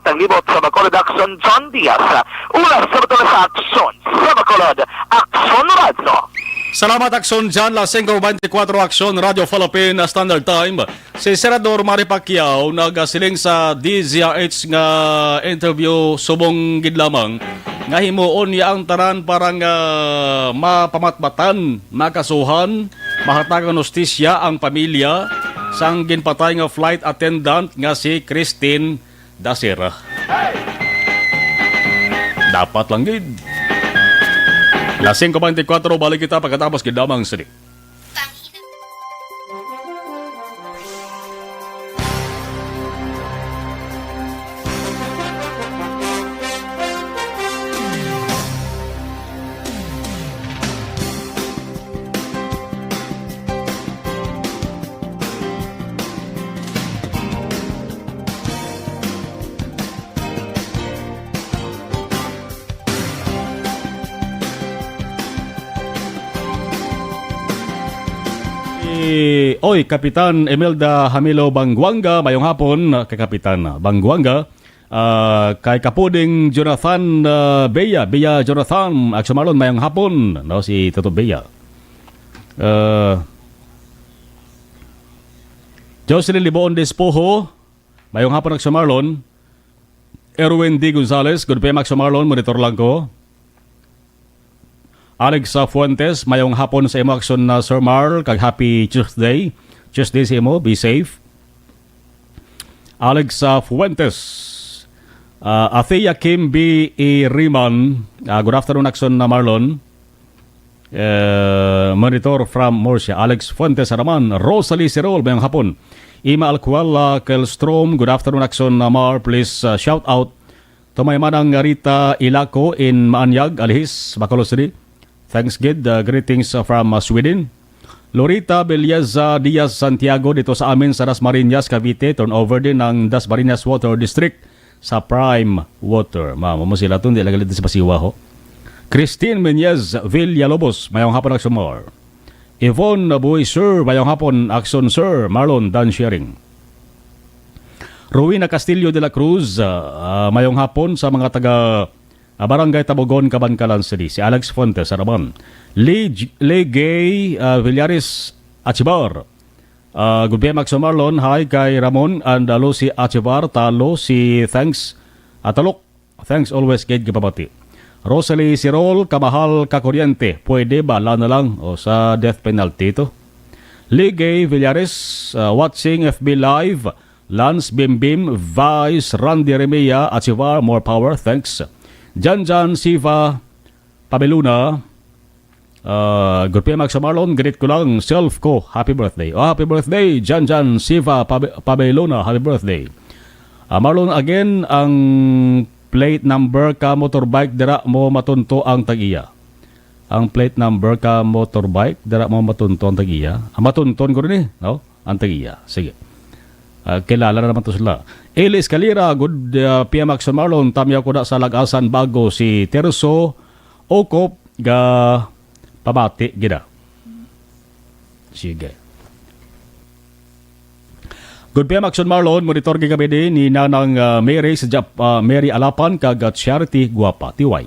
Tanglibot sa Bacolod, Aksyon, John Diaz. Oras sa Bacolod sa Aksyon sa Bacolod, Aksyon Radyo. Salamat, Aksyon John. Las singko beintikwatro, Aksyon Radyo Philippine Standard Time. Si Senador Manny Pacquiao nagasiling sa D Z R H nga interview subong gid lamang nga himuon niya ang tanan para nga mapamatbatan, makasuhan, mahatagan hustisya ang pamilya sang ginpatay nga flight attendant nga si Christine Dasera. Dapat lang gid. Alas singko beintikwatro, balik kita pagkatapos gid lamang sini. Eh, oy, Kapitan Imelda Hamilo Banguanga, mayong hapon, kay Kapitan Banguanga. Ah, kay Kapuding Jonathan, ah, Bea, Bea Jonathan, Action Marlon, mayong hapon, no, si Toto Bea. Ah, Jocelyn Liboon Despojo, mayong hapon, Action Marlon. Erwin D Gonzalez, good P M, Action Marlon, monitor lang ko. Alex, ah, Fuentes, mayong hapon sa imo, Action, ah, Sir Marl, kag happy Tuesday. Tuesday sa imo, be safe. Alex, ah, Fuentes, ah, Athea Kim B E Riman, ah, good afternoon, Action, ah, Marlon. Eh, monitor from Murcia, Alex Fuentes Araman, Rosalie Sirol, mayong hapon. Ima Alcuala Kelstrom, good afternoon, Action, ah, Mar, please, ah, shout out to my manang Rita Ilaco in Maanyag, Alihis, Bacolod City. Thanks gid, ah, greetings, ah, from, ah, Sweden. Lorita Belleza Diaz Santiago dito sa amin sa Dasmariñas, Cavite. Turnover din ng Dasmariñas Water District sa Prime Water. Ma, mo sila to, hindi lang galit sa pasiwa, ho. Christine Meñez Villalobos, mayong hapon, Action Mar. Yvonne Nabuy, Sir, mayong hapon, Action, Sir, Marlon, Dan Sharing. Rowena Castillo de la Cruz, ah, ah, mayong hapon sa mga taga, ah, Barangay Tabogon, Kabankalan City. Si Alex Fuentes, Araman. Lee J-, Lee Gay, ah, Villares Achibar. Ah, good P M, Action Marlon. Hi kay Ramon and, ah, Lucy Achibar. Talo si Thanks. Ah, Talok. Thanks always, gid gapamati. Rosalie Sirol, kamahal ka kuryente, pwede bala na lang o sa death penalty to. Ligay Villares, uh, watching F B Live. Lance Bimbim, Vice Randy Remia, Achivar, more power, thanks. Janjan Siva Pabeluna, Ah, good P M, Action Marlon, greet ko lang self ko. Happy birthday. Oh, happy birthday, Jan Jan Siva Pabe-, Pabelona. Happy birthday. Ah, Marlon, again, ang plate number ka motorbike dira mo matunto ang tag-iya. Ang plate number ka motorbike dira mo matunto ang tag-iya. Ah, matunton ko rin eh, no? Ang tag-iya. Sige. Ah, kilala na naman to sila. Eli Escalera, good, ah, P M Action Marlon, tamyaw ko na sa Lagasan Bago si Terso Okop ga pamati gina. Sige. Good P M Action Marlon, monitor gid kami din ni Nanang, ah, Mary sa Jap-, ah, Mary Alapan kag, ah, Charity Guapa, T Y.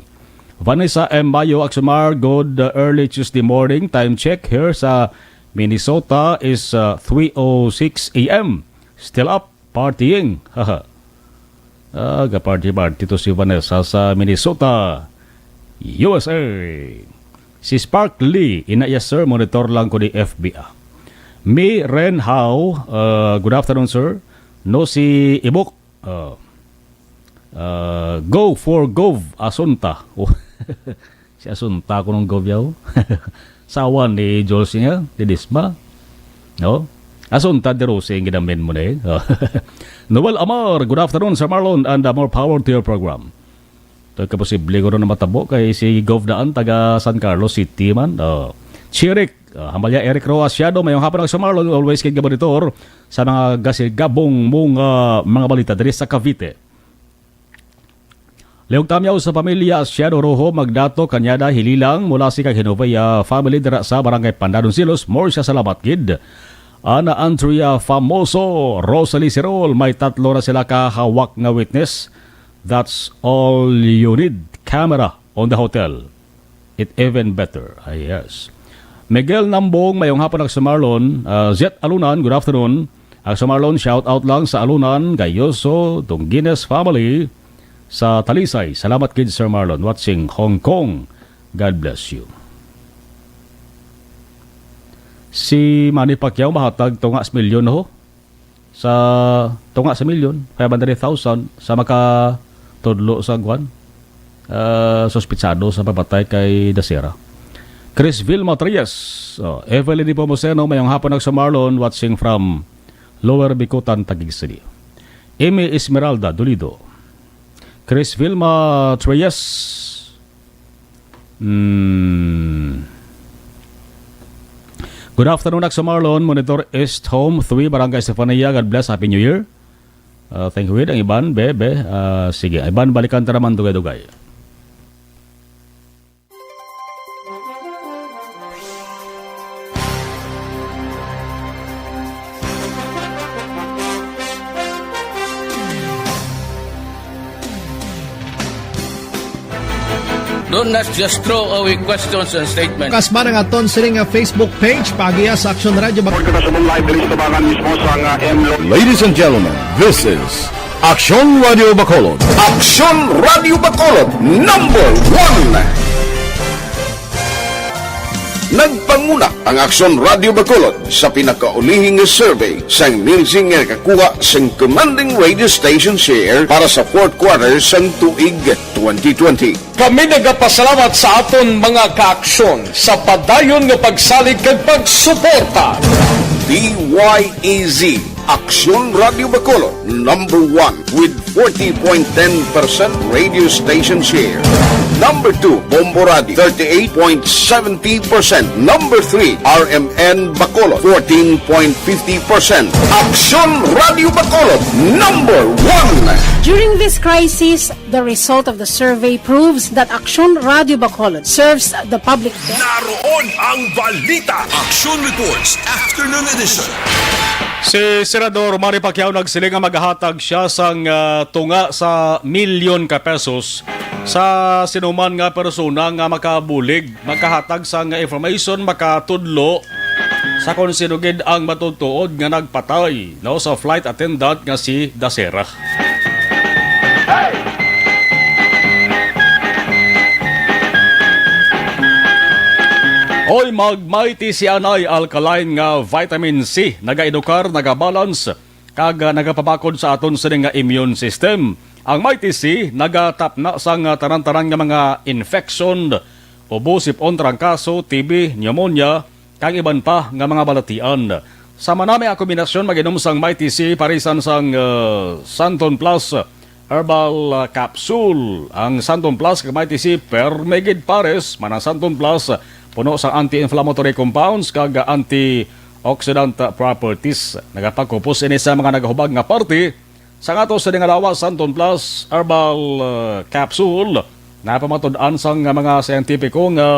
Vanessa M Mayo, Action Mar, good, ah, early Tuesday morning. Time check here sa Minnesota is, ah, three oh six A M. Still up, partying. Haha. Ah, ga-party-party to si Vanessa sa Minnesota, U S A. Si Spark Lee, ina, "Yes, sir, monitor lang ko ni F B." Ah. Mi Ren Hao, ah, "Good afternoon, sir." No, si Ibok, ah, ah, "Go for Gov Asunta." Si Asunta ko nung Gov yaw. Sawa ni Jules niya, ni Disma. No? Asunta de Rose, ang ginamin mo na eh. Noel Amar, "Good afternoon, Sir Marlon, and, uh, more power to your program." Ito, kaposible ko na matabo kay si Gov daan, taga San Carlos City man. Oh. Chirik, uh, Hambalya Eric Roa Siado, mayong hapon ang Sir Marlon, always kay gabonitor sa mga gasigabong mong, uh, mga balita diri sa Cavite. Liog tamyaw sa pamilya Asiano Rojo, Magdato, Cañada, Hililang, mula si kag Genovea family dira sa Barangay Pandanon Silos, more siya salamat gid. Ana Andrea Famoso, Rosalie Sirol, may tatlo na sila ka hawak nga witness. That's all you need. Camera on the hotel. It even better. Ah, yes. Miguel Nambong, mayong hapon, Action Marlon. Ah, Zet Alunan, good afternoon. Action Marlon, shout out lang sa Alunan, Gayoso, Dongines family sa Talisay. Salamat gid, Sir Marlon. Watching Hong Kong. God bless you. Si Manny Pacquiao mahatag tunga sa milyon, ho. Sa tunga sa milyon, five hundred thousand sa makatudlo sa kwan. ah, suspitsado sa pagpatay kay Dasera. Chris Vilma Trias, oh, Evelyn Nepomuceno, mayong hapon, Aksyon Marlon, watching from Lower Bicutan, Taguig City. Amy Esmeralda Dolido, Chris Vilma Trias. Hmm. Good afternoon, Aksyon Marlon. Monitor East Home three, Barangay Estefania. God bless. Happy New Year. Ah, thank you, Wid. Ang iban, be, be. Ah, sige, ang iban, balikan ta naman dugay-dugay. Don't, let's just throw away questions and statements. Kasman ang aton sining nga Facebook page, paagiha sa Aksyon Radio Bacolod. Report ko na sa Mumbai, Bilis Tubangan mismo sa nga M Lo- Ladies and gentlemen, this is Aksyon Radio Bacolod. Aksyon Radio Bacolod, number one. Nagpanguna ang Aksyon Radio Bacolod sa pinakaulihi nga survey sang Nielsen nga nakakuha sang commanding radio station share para sa fourth quarter sang tuig twenty twenty. Kami nagapasalamat sa aton mga kaaksyon sa padayon nga pagsalig kag pagsuporta. D Y E Z, Aksyon Radio Bacolod, number one with forty point ten percent radio station share. Number two, Bombo Radio, thirty-eight point seventy percent. Number three, R M N Bacolod, fourteen point fifty percent. Aksyon Radio Bacolod, number one. During this crisis, the result of the survey proves that Aksyon Radio Bacolod serves the public better. Naroon ang balita. Aksyon Reports, Afternoon Edition. Si Senador Manny Pacquiao nagsiling nga magahatag siya sang, ah, tunga sa milyon ka pesos sa sinuman nga persona nga makabulig, makahatag sang information, makatudlo sa kon sino gid ang matutuod nga nagpatay, no, sa flight attendant nga si Dasera. Oy, mag Mighty C anay, alkaline nga vitamin C, nagaedukar, nagabalance, kag, ah, nagapabakod sa aton sini nga immune system. Ang Mighty C nagatapna sang, ah, tanan-tanan nga mga infection, ubo, sip-on, trangkaso, T B, pneumonia, kag iban pa nga mga balatian. Sama nami ang kombinasyon, mag-inom sang Mighty C parisan sang, ah, Santon Plus Herbal, ah, Capsule. Ang Santon Plus kag Mighty C, permi gid pares, man ang Santon Plus, puno sang anti-inflammatory compounds kag antioxidant properties. Nagapakupos ini sa mga nagahubag nga parte sa ato sini nga lawas. Santon Plus Herbal, ah, Capsule, napamatud-an sang mga siyentipiko nga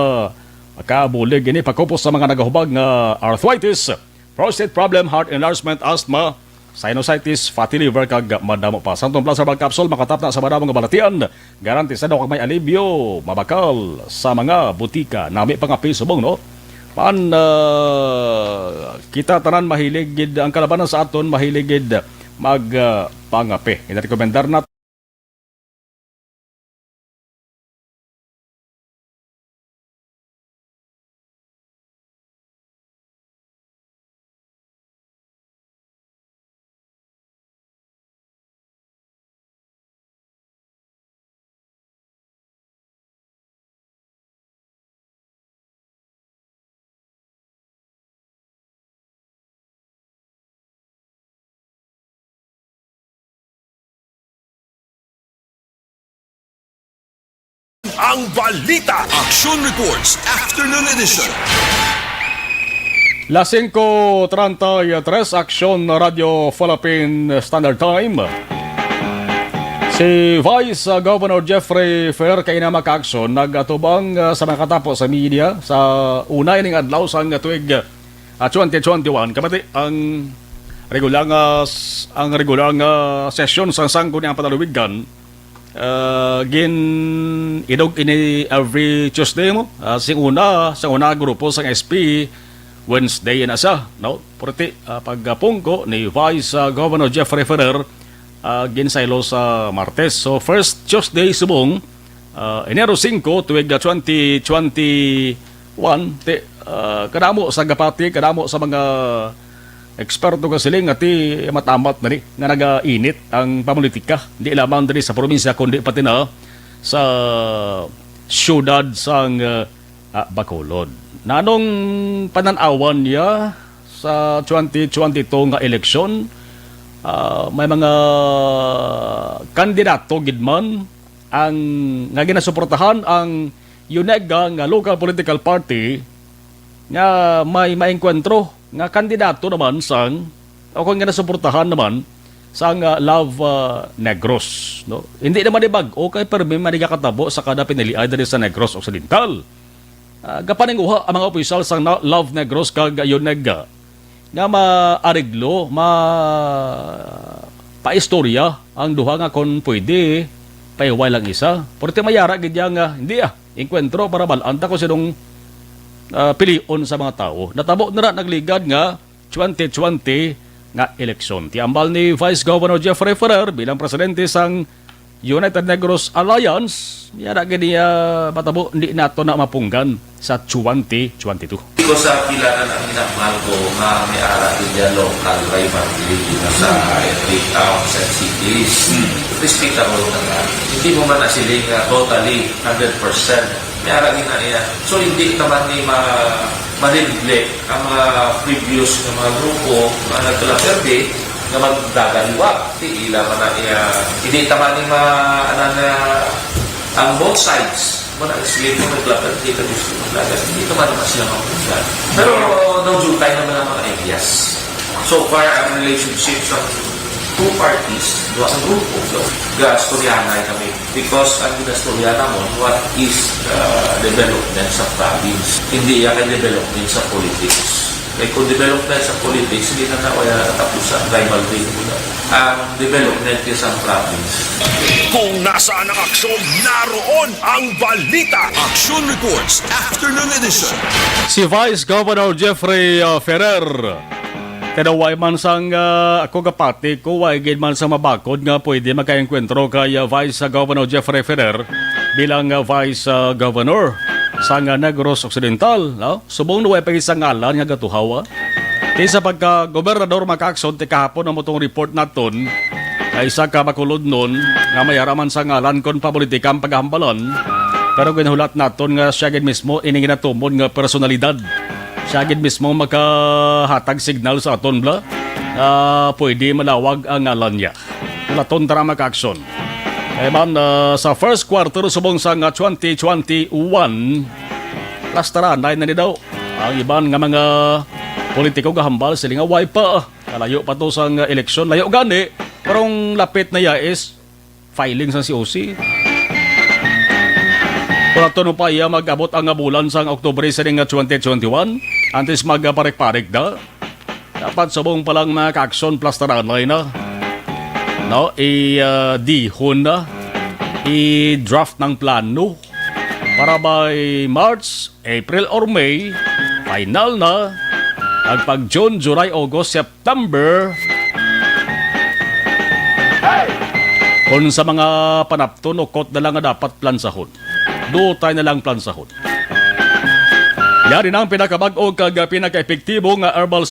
makabulig ini pakupos sa mga nagahubag nga arthritis, prostate problem, heart enlargement, asthma, sinusitis, fatty liver, kag madamo pa. Santon Plus Herbal Capsule, makatapna sa madamo nga balatian. Garantisado kag may alibyo, mabakal sa mga butika. Nami pa nga piso bong, no? Man, ah, kita tanan mahilig gid, ang kalabanan sa aton mahilig gid mag, ah, pangape. Ginarekomendar na Ang balita. Action Reports, Afternoon Edition. Las singko treinta y tres, Aksyon Radio Philippine Standard Time. Si Vice, uh, Governor Jeffrey Ferrer kaina, mga ka-aksyon, nagatubang, uh, sa mga katapo sa media sa una ining adlaw sang tuig, uh, twenty twenty-one. Kabati ang regular nga s-, ang regular nga sesyon sang Sangguniang Panlalawigan, uh, gin-idog ini every Tuesday mo. Uh, sing una, sa una grupo sang S P, Wednesday na siya, no? Purti, ah, pagpungko ni Vice, ah, Governor Jeffrey Ferrer, ah, ginsaylo sa Martes. So, first Tuesday subong, ah, Enero singko, tuig, ah, twenty twenty-one, ti, ah, kadamo sa gapati, kadamo sa mga eksperto nga siling nga ti amat-amat na ni nga nagainit ang pamulitika, di lamang diri sa probinsya, kundi pati na sa siyudad sang, ah, ah, Bacolod. Nanong panan-awan niya sa twenty twenty-two nga eleksyon? Ah, may mga kandidato gid man ang nga ginasuportahan ang UNEGA nga local political party nga may maengkwentro nga kandidato naman sang, o kung nga nasuportahan naman sang, ah, Love, ah, Negros, no? Hindi naman ni bag-o kay permi man ni katabo sa kada pinilian diri sa Negros Occidental. Ah, gapaninguha ang mga opisyal sang na-, Love Negros kag UNEGA nga maareglo, ma-, paistorya ang duha nga kon pwede, pahiway lang isa. Porte mayara gid ya nga, hindi ah, engkwentro para bal-an ta kung sinong, ah, pilion sa mga tawo. Natabo na ra nagligad nga twenty twenty nga eleksyon. Ti ambal ni Vice Governor Jeffrey Ferrer bilang presidente sang United Negros Alliance, yara gid niya matabo, hindi nato na mapunggan sa twenty twenty-two. Ko sa pila na lang ginahambal ko nga may ara din dyan local rivalry na sa every towns and cities. Respectable na nga. Hindi mo man na sila nga totally hundred percent. May ara din na iya. So, hindi naman ni ma-, malimble ang mga previous nga mga grupo nga nagkalaperde nga magdagaliwat. Di ila man na iya. Hindi naman ni ma-, ano na, ang both sides. Wala, sila yung naglaban, hindi ka gusto maglaban. Hindi ka man naman sila mapusan. Pero no jutay naman ang mga ideas. So far, ang relationship sa two parties, duha sa grupo, so, gastoryanay kami. Because ang ginastorya namon, what is, uh, development sa province? Hindi yan kay development sa politics. Kay kung development sa politics, hindi na na wala natapusan, rivalry na muna. Ang development kay sa province. Kung nasaan ang aksyon, naroon ang balita. Action Reports, Afternoon Edition. Si Vice Governor Jeffrey, uh, Ferrer. Tinaway man sang, uh, ako gapati ko, way gid man sa mabakod nga pwede makaengkwentro kay, uh, Vice, uh, Governor Jeffrey Ferrer bilang, uh, Vice, uh, Governor sang, uh, Negros Occidental, no? Subong na way pa gid sa ngalan nga gatuhaw, ah. Ti sa pagka-gobernador, mga kaakson, ti kahapon amo tong report naton nga isa ka Bacolodnon nga may ara man sa ngalan kon papolitika ang paghambalan. Pero ginhulat naton nga siya gid mismo ini ginatumon nga personalidad. Siya gid mismo makahatag signal sa aton, bla, nga pwede malawag ang ngalan niya. Hulaton ta ra, mga kaakson. Kay man, ah, sa first quarter subong sang, ah, twenty twenty-one, plastaranay na ni daw ang iban nga mga politiko gahambal sila nga way pa. Kalayo pa to sang eleksyon. Layo gani, pero ang lapit na ya is filing sang C O C. Kung ato no pa iya mag-abot ang bulan sang Oktubre sa ning twenty twenty-one, antes magparik-parik da. Dapat subong pa lang, mga kaakson, plastaranay na. No, i, ah, dihon na. I-draft ng plano para by March, April or May, final na. Ag pag June, July, August, September, kung sa mga panapton, ukot na lang nga dapat plansahon. Dutay na lang plansahon. Yari na ang pinakabag-o kag pinakaepektibo nga herbal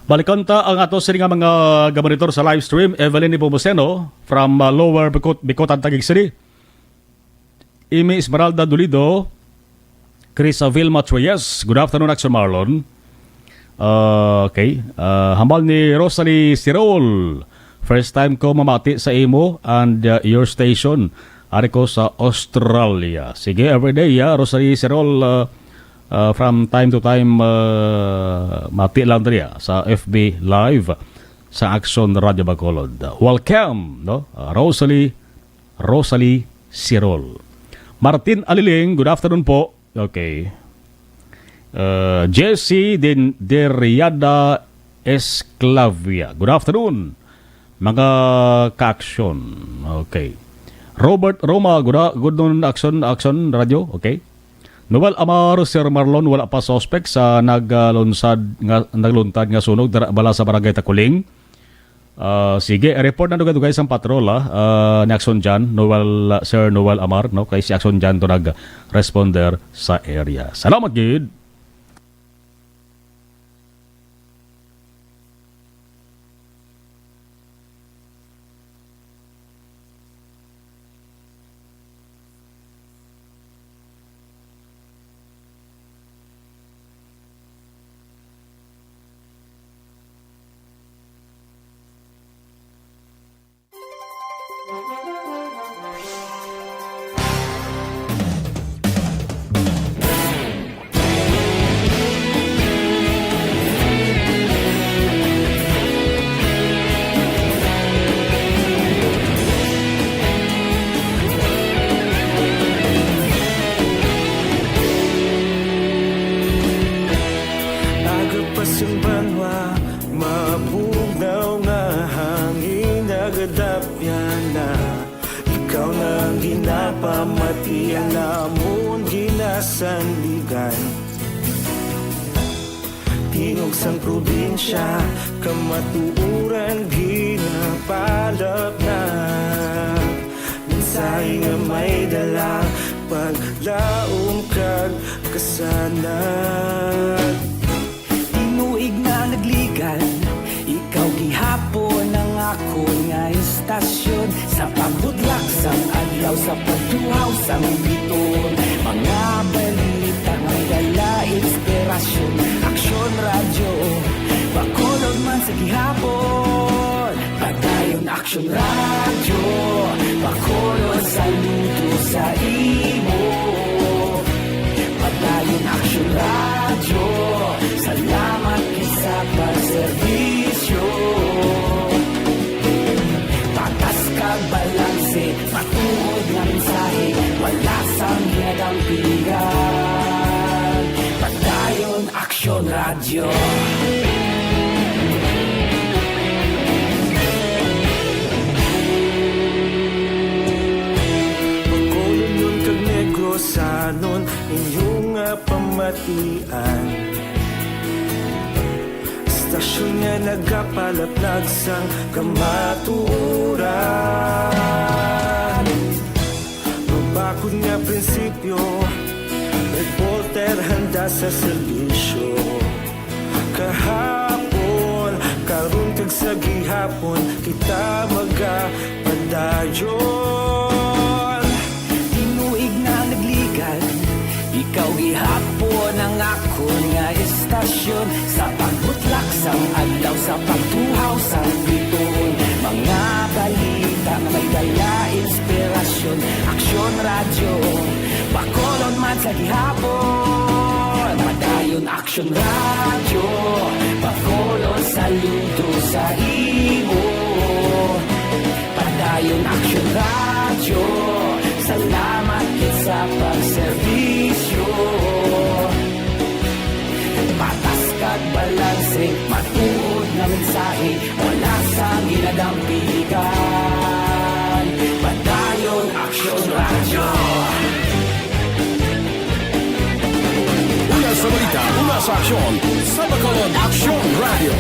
Balikan ta ang ato sini nga mga gamonitor sa live stream. Evelyn Nepomuceno from, uh, Lower Bicot-, Bicotan, Taguig City. Amy Esmeralda Dolido, Chris Vilma Troyes. Good afternoon, Action Marlon. Uh, okay. Uh, hambal ni Rosalie Sirol. First time ko mamati sa imo and, uh, your station. Ari ko sa Australia. Sige, everyday, ya, Rosalie Sirol, uh, uh, from time to time, uh, mati lang diri, ah, sa F B Live sa Action Radio Bacolod. Welcome, no? Uh, Rosalie, Rosalie Sirol. Martin Aliling, good afternoon po. Okay. Uh, Jesse Din-, Deriada Esclavia. Good afternoon, mga ka-aksyon. Okay. Robert Roma, good, a-, good noon, Action, Action Radio. Okay. Noel Amar, Sir Marlon, wala pa suspect sa naglunsad nga, nagluntad nga sunog dira bala sa Barangay Takuling. Ah, sige, report na dugay-dugay sang patrol, ah, ah, ni Action John, Noel, ah, Sir Noel Amar, no? Kay si Action John to nag-responder sa area. Salamat gid. Aga pa sang banwa, mabugnaw nga hangin nagadapyan na. Ikaw na ang ginapamati, ang amon ginasandigan. Tingog sang probinsya, kamatuoran ginapalapnag. Mensahe nga may dala, paglaom kag kasanag. Tinuig na nagligad, ikaw gihapon ang akon nga istasyon. Sa pagbudlak sang adlaw, sa pagtuhaw sang biton, mga balita may dala inspirasyon. Aksyon Radyo, Bacolod man sa gihapon. Padayon Aksyon Radyo, Bacolod, saludo sa imo. Padayon Aksyon Radyo, salamat gid sa pagserbisyo. Patas kag balanse, matuod nga mensahe, wala sang ginadampigan. Padayon Aksyon Radyo. Bacolod kag Negrosanon, inyo nga pamatian. Istasyon nga nagapalaplag sang kamatuoran. Mabakod nga prinsipyo, reporter handa sa serbisyo. Kahapon, karon kag sa gihapon, kita magapadayon. Tinuig na nagligad, ikaw gihapon ang akon nga istasyon. Sa pagbutlak sang adlaw, sa pagtuhaw sang bituon, mga balita nga may dala inspirasyon. Aksyon Radyo, Bacolod man sa gihapon. Padayon Aksyon Radyo, Bacolod, saludo sa imo. Padayon Aksyon Radyo, salamat gid sa pagserbisyo. Patas kag balanse, matuod nga mensahe, wala sang ginadampigan. Padayon Aksyon Radyo. Una sa balita, una sa aksyon, sa Bacolod Aksyon Radyo.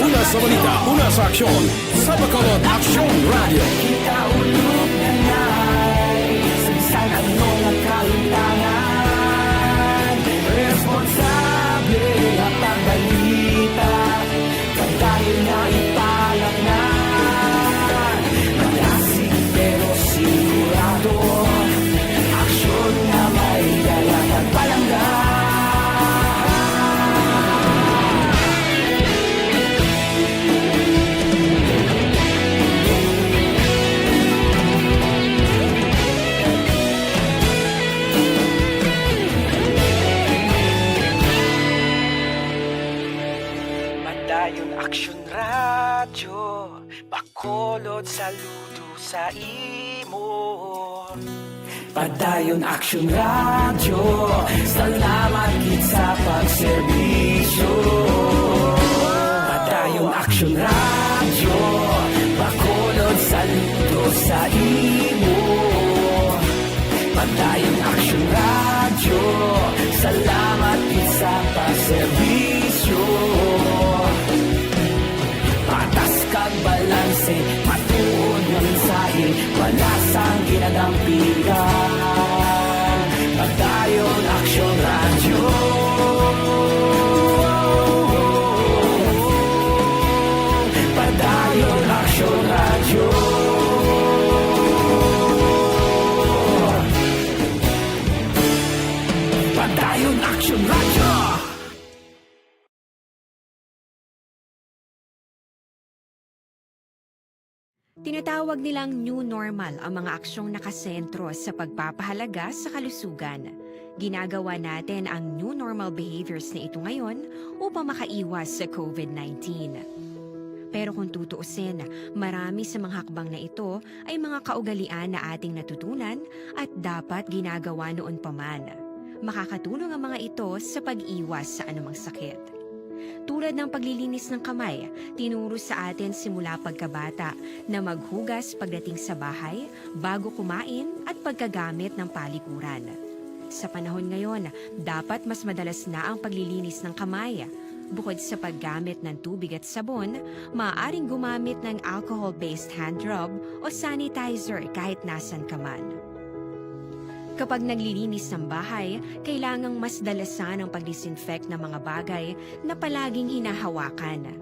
Una sa balita, una sa aksyon, sa Bacolod Aksyon Radyo. Kita ulog na nai sa bisan ano nga kahimtangan. Responsable nga pagbalita, padayon nga ipalapngan. Malasig pero sigurado, aksyon nga may dala kag palangga. Ayon Aksyon Radyo, Bacolod, saludo sa imo. Padayon Aksyon Radyo, salamat gid sa pagserbisyo. Padayon Aksyon Radyo, Bacolod, saludo sa imo. Padayon Aksyon Radyo, salamat gid sa pagserbisyo. Patas kag balanse, matuod nga mensahe, wala sang ginadampigan. Padayon Aksyon Radyo. Padayon Aksyon Radyo. Padayon Aksyon Radyo. Tinatawag nilang new normal ang mga aksyong nakasentro sa pagpapahalaga sa kalusugan. Ginagawa natin ang new normal behaviors na ito ngayon upang makaiwas sa covid nineteen. Pero kung tutuusin, marami sa mga hakbang na ito ay mga kaugalian na ating natutunan at dapat ginagawa noon pa man. Makakatulong ang mga ito sa pag-iwas sa anumang sakit. Tulad ng paglilinis ng kamay, tinuro sa atin simula pagkabata na maghugas pagdating sa bahay, bago kumain, at pagkagamit ng palikuran. Sa panahon ngayon, dapat mas madalas na ang paglilinis ng kamay. Bukod sa paggamit ng tubig at sabon, maaaring gumamit ng alcohol-based hand rub o sanitizer kahit nasan ka man. Kapag naglilinis ng bahay, kailangang mas dalasan ang pag-disinfect ng mga bagay na palaging hinahawakan.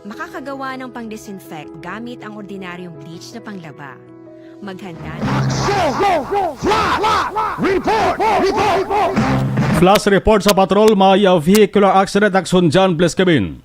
Makakagawa ng pang-disinfect gamit ang ordinaryong bleach na panglaba. Maghanda na. Flash report sa patrol, may, uh, vehicular accident, Action John, please come in.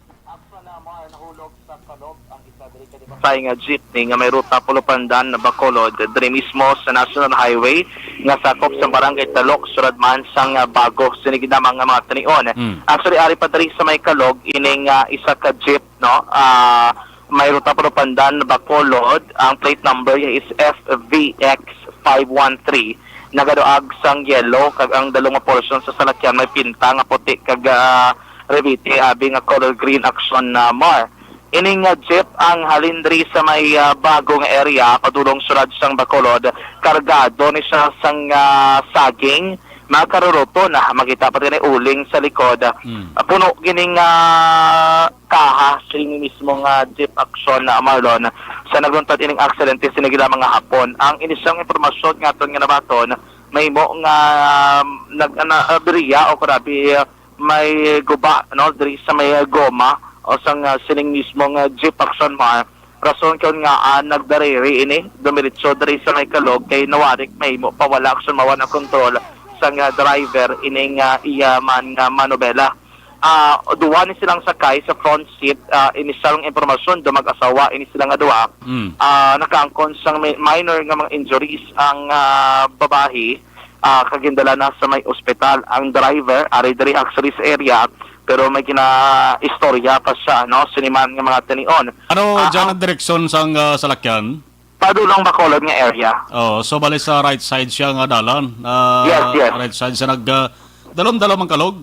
Sa nga jeepney nga may ruta Pulupandan, Bacolod, diri mismo sa National Highway nga sakop sa Barangay Talok, Syudad man sang, ah, Bago. Sini gid lamang nga mga tinion. Mm. Actually, ari pa diri sa may Kalog, ining, ah, isa ka jeep, no? Ah, may ruta Pulupandan, Bacolod. Ang plate number is F V X five one three. Nagaduag sang yellow, kag ang dalong nga portion sa salakyan may pinta nga puti kag, ah, revite, abi nga color green, Action, ah, Mar. Ini nga jeep ang halin diri sa may, ah, Bago nga area, padulong sulod sang Bacolod. Kargado ni siya sang, ah, saging, mga karuruto na makita pa din uling sa likod. Mm. Ah, puno gining, ah, kaha sini mismo nga jeep, Action, ah, Marlon, sa nagluntad ining aksidente sini gid mga hapon. Ang inisyang impormasyon nga aton nga nabaton, mahimo nga, um, nag-, ana, ah, beriya o kurabi, ah, may guba, no, diri sa may, ah, goma o sang, ah, sining mismo nga jeep, Action Mar. Rason kon ngaa nagdariri ini, dumiretso diri sa may Kalog kay nawarik mahimo pawala, Action Mar, ang kontrol sang, ah, driver ining, ah, iya man nga manobela. Ah, duha ni silang sakay sa front seat, ah, inisyal nga impormasyon, duha mag-asawa ini sila nga duha. Mm. Ah, nakaangkon sang mi-, minor nga mga injuries ang, ah, babayi. Ah, kag gindala na sa may ospital ang driver, ari diri actually sa area, pero may ginaistorya pa siya, no, sini man nga mga tinion. Ano, ah, dyan ang direksyon sang, ah, salakyan? Padulong Bacolod nga area. Oh, so bali sa right side siya nga dalan. Ah, yes, yes. Right side siya nag, ah, dalom-dalom ang Kalog?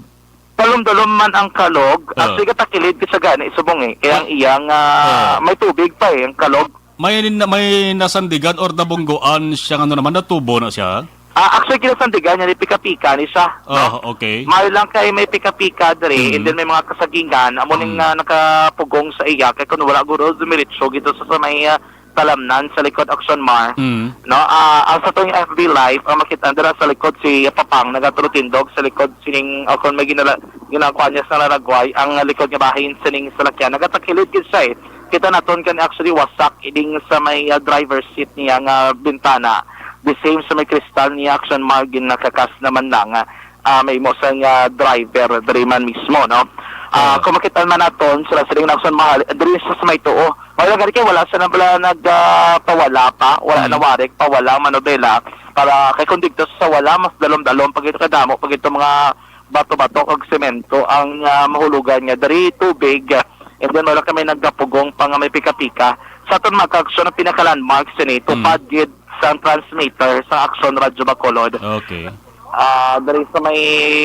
Dalom-dalom man ang Kalog. Ah. Actually, gatakilid ka sa gani, subong eh. Kaya ang iyang, ah, ah, may tubig pa eh, ang Kalog. May, may nasandigan or nabunggoan siya nga ano naman, natubo na siya? Ah, actually, kinasandigan niya, ni pika-pika ni siya, no? Oh, okay. May lang kay may pika-pika diri, mm, and then may mga kasagingan, amo ning, mm, ah, nakapugong sa iya, kay kung wala guro, dumiretso gito sa, sa may, ah, talamnan sa likod Action Mar, mm, no? Ah, ang sa atong F B Live, ang makita dira sa likod si Papang, nagatulotindog sa likod sining, o kung may ginala-, ginakuha niya sa lalagway, ang likod nga bahin sining salakyan, nagatakilid gid siya eh. Kita naton kan actually wasak ining sa may, ah, driver's seat niya nga bintana. The same sa may kristal niya, Action Mar, ginakakas naman lang, ah, ah, may imo sang, ah, driver diri man mismo, no? Ah, ah, kung makita man naton sila sining Action Mar, diri sa, sa may tuo. Wala gani kay wala sa na bala nag, ah, pawala pa, wala, mm, nawarik pawala ang manobela para kay kung dito sa wala mas dalom-dalom pag ito kadamo pag ito mga bato-bato kag semento ang, ah, mahulugan nga diri tubig, ah, and then wala kami nagapugong pa nga may pika-pika. Sa aton mga kaaksyon, ang pinaka-landmark sini, Mm. tupad gid sang transmitter sa Aksyon Radyo Bacolod. Okay. Ah, diri sa may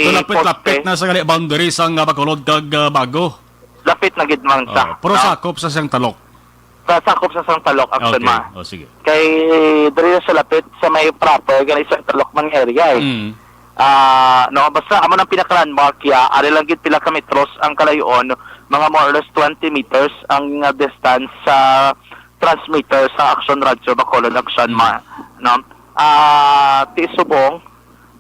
So, lapit-lapit poste. na sa gali boundary sang, ah, Bacolod kag, ah, Bago. Lapit na gid man sa, Oh, pero no? sakop sa sang Talok. Sa sakop sa sang Talok, Aksyon Okay. Ma. Oh, sige. Kay diri sa lapit sa may proper, gani sang Talok man nga area, eh. Mm. Ah, no, basta amo nang pinaka-landmark ya, ari lang gid pila ka metros ang kalayoon, mga more or less twenty meters ang, ah, distance sa transmitter sa Aksyon Radyo Bacolod, Aksyon Mm. Ma, no? Ah, ti subong,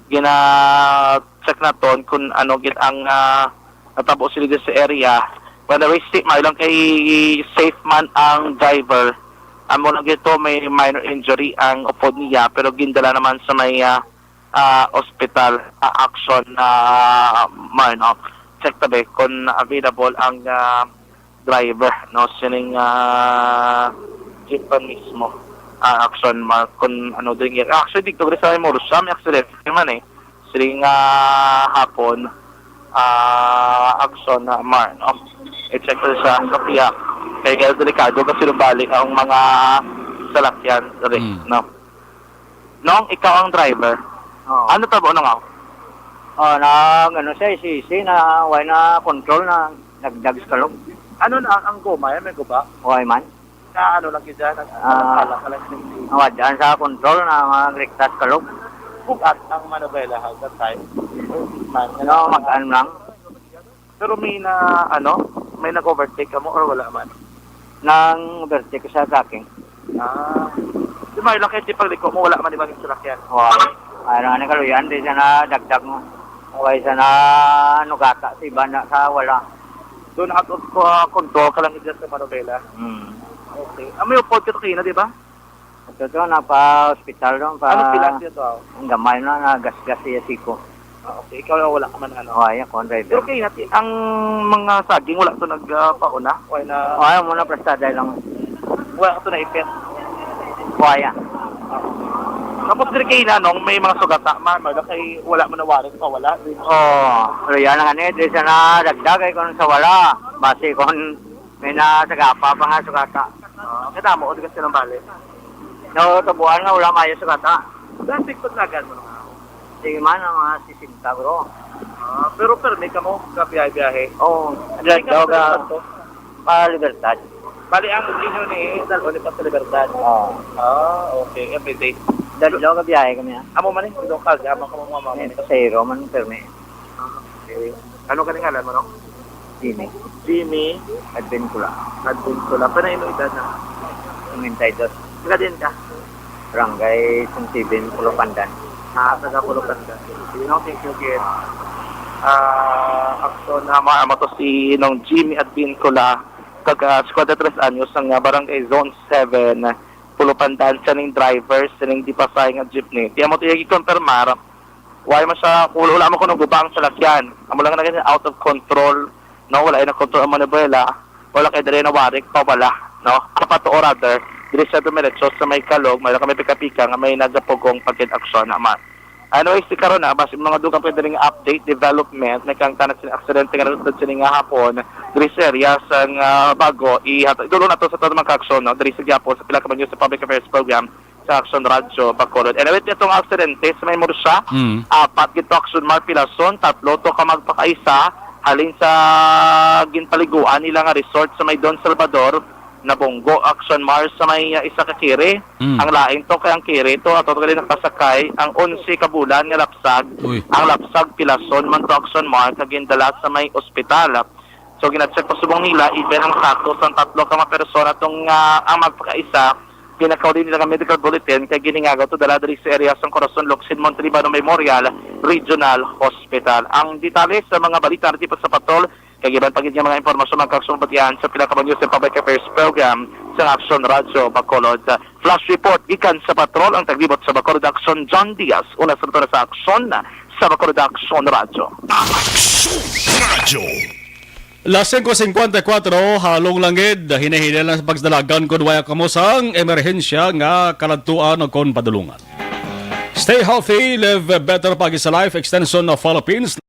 gina-check naton kung ano gid ang, ah, natabo sila dyan sa area. When I reached it, maayo lang kay safe man ang driver. Amo lang gid to, may minor injury ang upod niya, pero gindala naman sa may, ah, ah, ospital, ah, Aksyon, ah, Mar, no? Check tabi kung available ang, ah, driver, no? Sining, ah, jeep pa mismo, ah, Aksyon Mar, kung ano din yan. Actually, dito rin sa Murcia, may accident naman, eh. Sining, ah, hapon, ah, Aksyon, ah, Mar, no? I-check ko sa kapiya. Kaya kaya delikado kasi lumbalik ang mga salakyan, rin, Mm. no? Nong, ikaw ang driver. Oo. Ano tabo, Nong, aw? Oh, nag, ano siya, isi-isi na, way na control na, nagdag sa kalog. Ano na, ang goma, yan may guba? Way man. Na ano lang kita, nag-, Ah. nagkala ka lang yung Nawadaan sa control na, mga griktas kalog. Bugat ang manobela ha, that time. Man, Ano, mag-ano lang? Pero may na, ano, may nag-overtake ka mo or wala man? Nang overtake sa trucking. Ah. Di ba, ilang kayo di pagliko mo, wala man di ba yung salakyan? Wala. Ay, lang, ano, kaluyan, di siya na dagdag mo. Okay, siya na nugata, si iba na sa wala. Doon out of, uh, control ka lang dyan sa Manobela. Hmm. Okay. Ah, may upod ka to kayo na, di ba? Ito to, napa-hospital doon pa. Ano pila siya to? Ang gamay na, nagasgas siya siko. Ah, okay. Ikaw lang wala ka man, ano? Oh, ayan, kung driver. Pero kayo natin, ang mga saging wala to nagpauna? Wala na. Oh, ayan, muna prestada lang. Wala ka to naipit? Oh, ayan. Tapos diri kayo na, nung may mga sugata man, wala kay, wala mo nawarin pa, wala. Oh, pero yan lang, ano, eh, di siya na dagdag, eh, kung sa wala. Basi kung may nasagapa pa nga sugata. Ah, kadamo, o di ka silang bali? No, tabuan nga, wala maayo sugata. Plastic po talaga mo nga. Sige man, ang mga sisenta, bro. Ah, pero permi ka mo, kabiyahe-biyahe. Oo, Hindi ka dalaw mo ka, pinagpagto? Pa Libertad. Bali, ang inyo ni Dal-, o ni Pastor Libertad? Oo. Ah, okay. Everyday. Dalaw ka biyahe kami, ah. Amo man eh, local, di amo ka mo, mama. Eh, pasahero man, permi. Ah, okay. Ano ka ngalan mo, no? Jimmy. Jimmy. Advincula. Advincula. Pero ano edad na? Nobenta y dos. Taga diin ka? Barangay San Steven, Pulupandan. Ah, taga Pulupandan. Sige, no, thank you, Gid. Ah, ako na, ma-, amo to si Nong Jimmy Advincula, taga singkwenta y tres anyos, ang, ah, Barangay Zone seven, Pulupandan, siya ning driver, siya ning di pasay nga jeepney. Kaya mo to yung i-confirmar, Wala man siya, wala, wala man kuno guba ang salakyan. Amo lang na ganyan, out of control, no? Wala na control ang manibela. Wala kay diri na warik pa wala, no? Dapat, or rather, diri siya dumiretso sa may kalog, may kami pika-pika nga may nagapugong pagkit aksyon naman. Anyways, si karon na, basi mga dugang pwede ring update, development, may kang tanan sin aksidente nga nasulod sini nga hapon, diri sa area sa nga Bago, ihat-, idulon nato sa tanang mga aksyon, no? Diri sa gihapon, sa pila ka mga news sa public affairs program, sa Aksyon Radyo Bacolod. And with itong aksidente sa may Murcia, Mm. apat gid to Aksyon Mar Pilason, tatlo to ka magpakaisa, halin sa ginpaliguan nila nga resort sa may Don Salvador, nabunggo Aksyon Mar sa may, uh, isa ka kiri. Mm. Ang lain to kay ang kiri to, ato to gali nakasakay, ang onse ka bulan nga lapsag, Uy. ang lapsag Pilason man to Aksyon Mar, kag gindala sa may ospital. So, gina-check pa subong nila, even ang status sang tatlo ka mga persona tong, ah, ang magpakaisa, ginakauli nila nga medical bulletin kay ginhingagaw to dala diri sa area sang Corazon Locsin Montalibano Memorial Regional Hospital. Ang detalye sa mga balita nga natipon sa patrol, kag iban pa gid nga mga impormasyon, magkakasong batian sa pila ka mga news and public affairs program sa Aksyon Radyo Bacolod. Flash report gikan sa patrol, ang taglibot sa Bacolod Aksyon, John Diaz. Una sa, sa Aksyon, sa Bacolod Aksyon Radyo. Aksyon Radyo. Las singko singkwenta y kuwatro, halong langit, hinay-hinay lang sa pagdalagan kon wala kamo sang emerhensya nga kaladtuan o kon padulungan. Stay healthy, live better, pagi sa Life Extension of Philippines.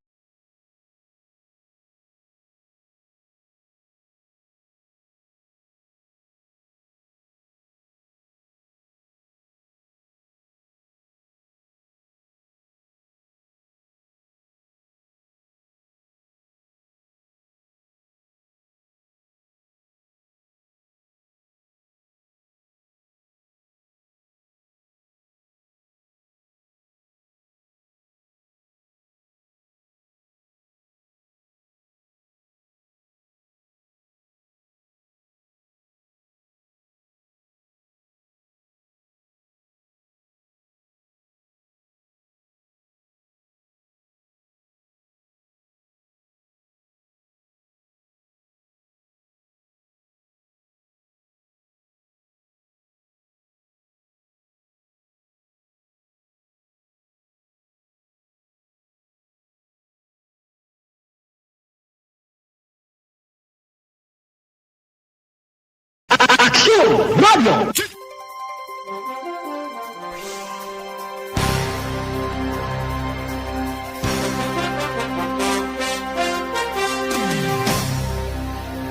Aksyon Radio!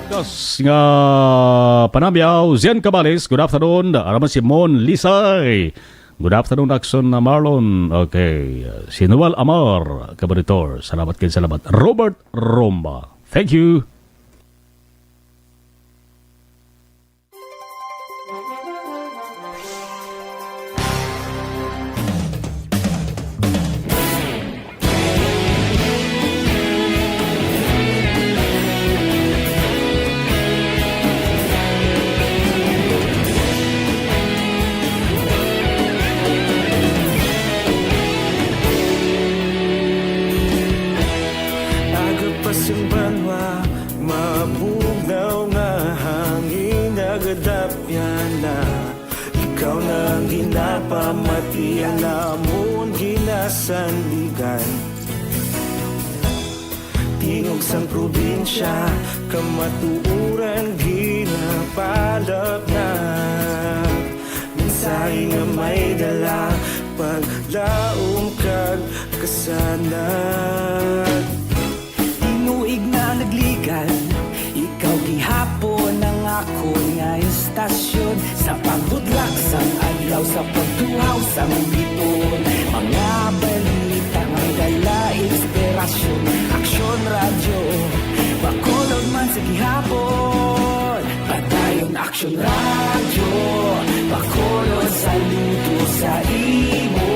Dos nga panamyaw, Zian Cabales, good afternoon. Araman si Mon Lisay, good afternoon, Action na Marlon. Okay, si Noel Amar, Kabaritor, salamat kay salamat. Robert Romba, thank you. Aga pa sing banwa, mabugnaw nga hangin nagadapyan na. Ikaw na ang ginapamati, ang amon ginasandigan. Tingog sang probinsya, kamatuoran ginapalapnag. Mensahe nga may dala, paglaom kag kasanag. Tinuig na nagligan, ikaw gihapon ang akon nga istasyon. Sa pagbudlak sang adlaw, sa pagtuhaw sang biton, mga balita nga may dala inspirasyon. Aksyon Radyo, Bacolod man sa gihapon. Padayon Aksyon Radyo, Bacolod, saludo sa imo.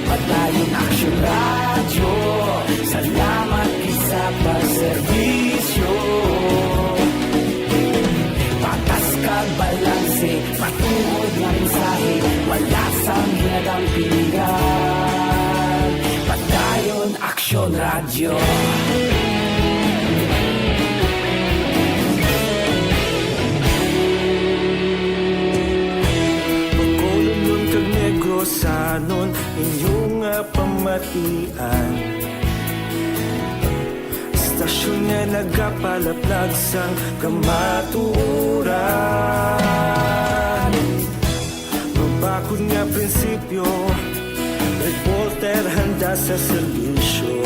Padayon Aksyon Radyo, salamat gid sa pagserbisyo. Patas kag balanse, matuod nga mensahe, wala sang ginadampigan. Padayon Aksyon Radyo. Bacolodnon kag Negrosanon, inyo nga pamatian. Istasyon nga nagapalaplag sang kamatuoran. Mabakod nga prinsipyo, reporter handa sa serbisyo.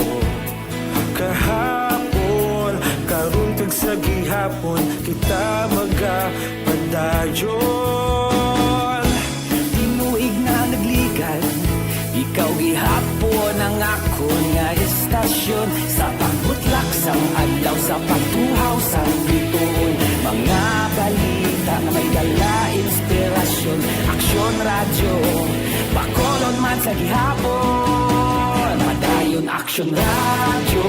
Kahapon, karon kag sa gihapon, kita magapadayon. Tinuig na nagligan, ikaw gihapon ang akon nga istasyon. Sa pagbutlak sang adlaw, sa pagtuhaw sang bituon, mga balita nga may dala inspirasyon. Aksyon Radyo, Bacolod man sa gihapon. Padayon Aksyon Radyo,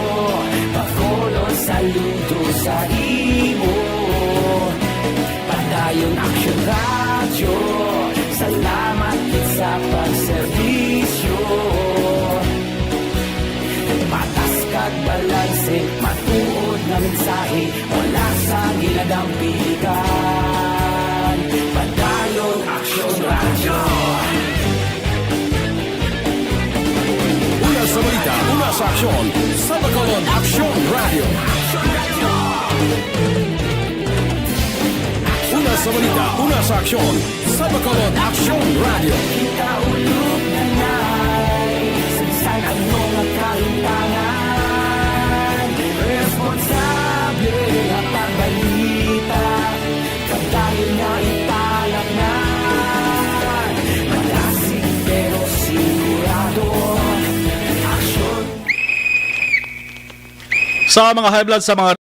Bacolod, saludo sa imo. Padayon Aksyon Radyo, salamat gid sa pagserbisyo. Patas kag balanse, matuod nga mensahe, wala sang ginadampigan. Padayon Aksyon Radyo. Una sa balita, una sa aksyon, sa Bacolod Aksyon Radyo. Una sa balita, una sa aksyon, sa Bacolod Aksyon Radyo. Kita ulog na nay, sa bisan ano nga kahimtangan, responsable nga pagbalita. Padayon nga ipalapngan, malasig pero sigurado. Aksyon. Sa mga high blood, sa mga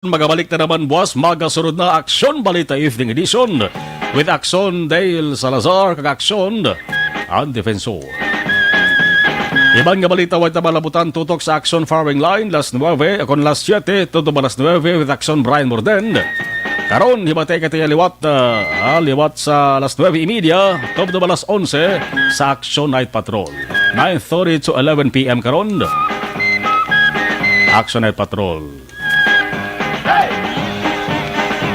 Magabalik na naman buwas, magasunod na Aksyon Balita Evening Edition with Aksyon Dale Salazar kag Aksyon ang Defensor. Iban nga balita way ta malabutan tutok sa Aksyon Firing Line, las nuebe, kon las siete, tutok ba las nuebe with Aksyon Brian Morden. Karon, himatay ka tiya liwat, ah, ah, liwat sa las nuebe y media, tutok ba las onse sa Aksyon Night Patrol. Nine thirty to eleven p m karon. Aksyon Night Patrol.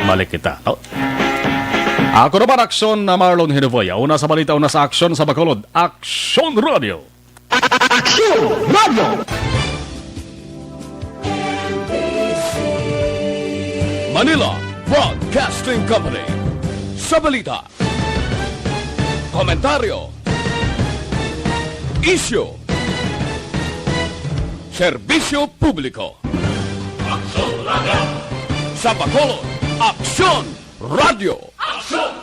Balik kita. Oh. Ako naman, Aksyon na Marlon Hinovoya. Una sa balita, una sa aksyon sa Bacolod. Aksyon Radio. Aksyon Radio. Manila Broadcasting Company. Sa balita, komentaryo, isyu, serbisyo publiko. Aksyon Radio. Sa Bacolod, Aksyon Radio. Aksyon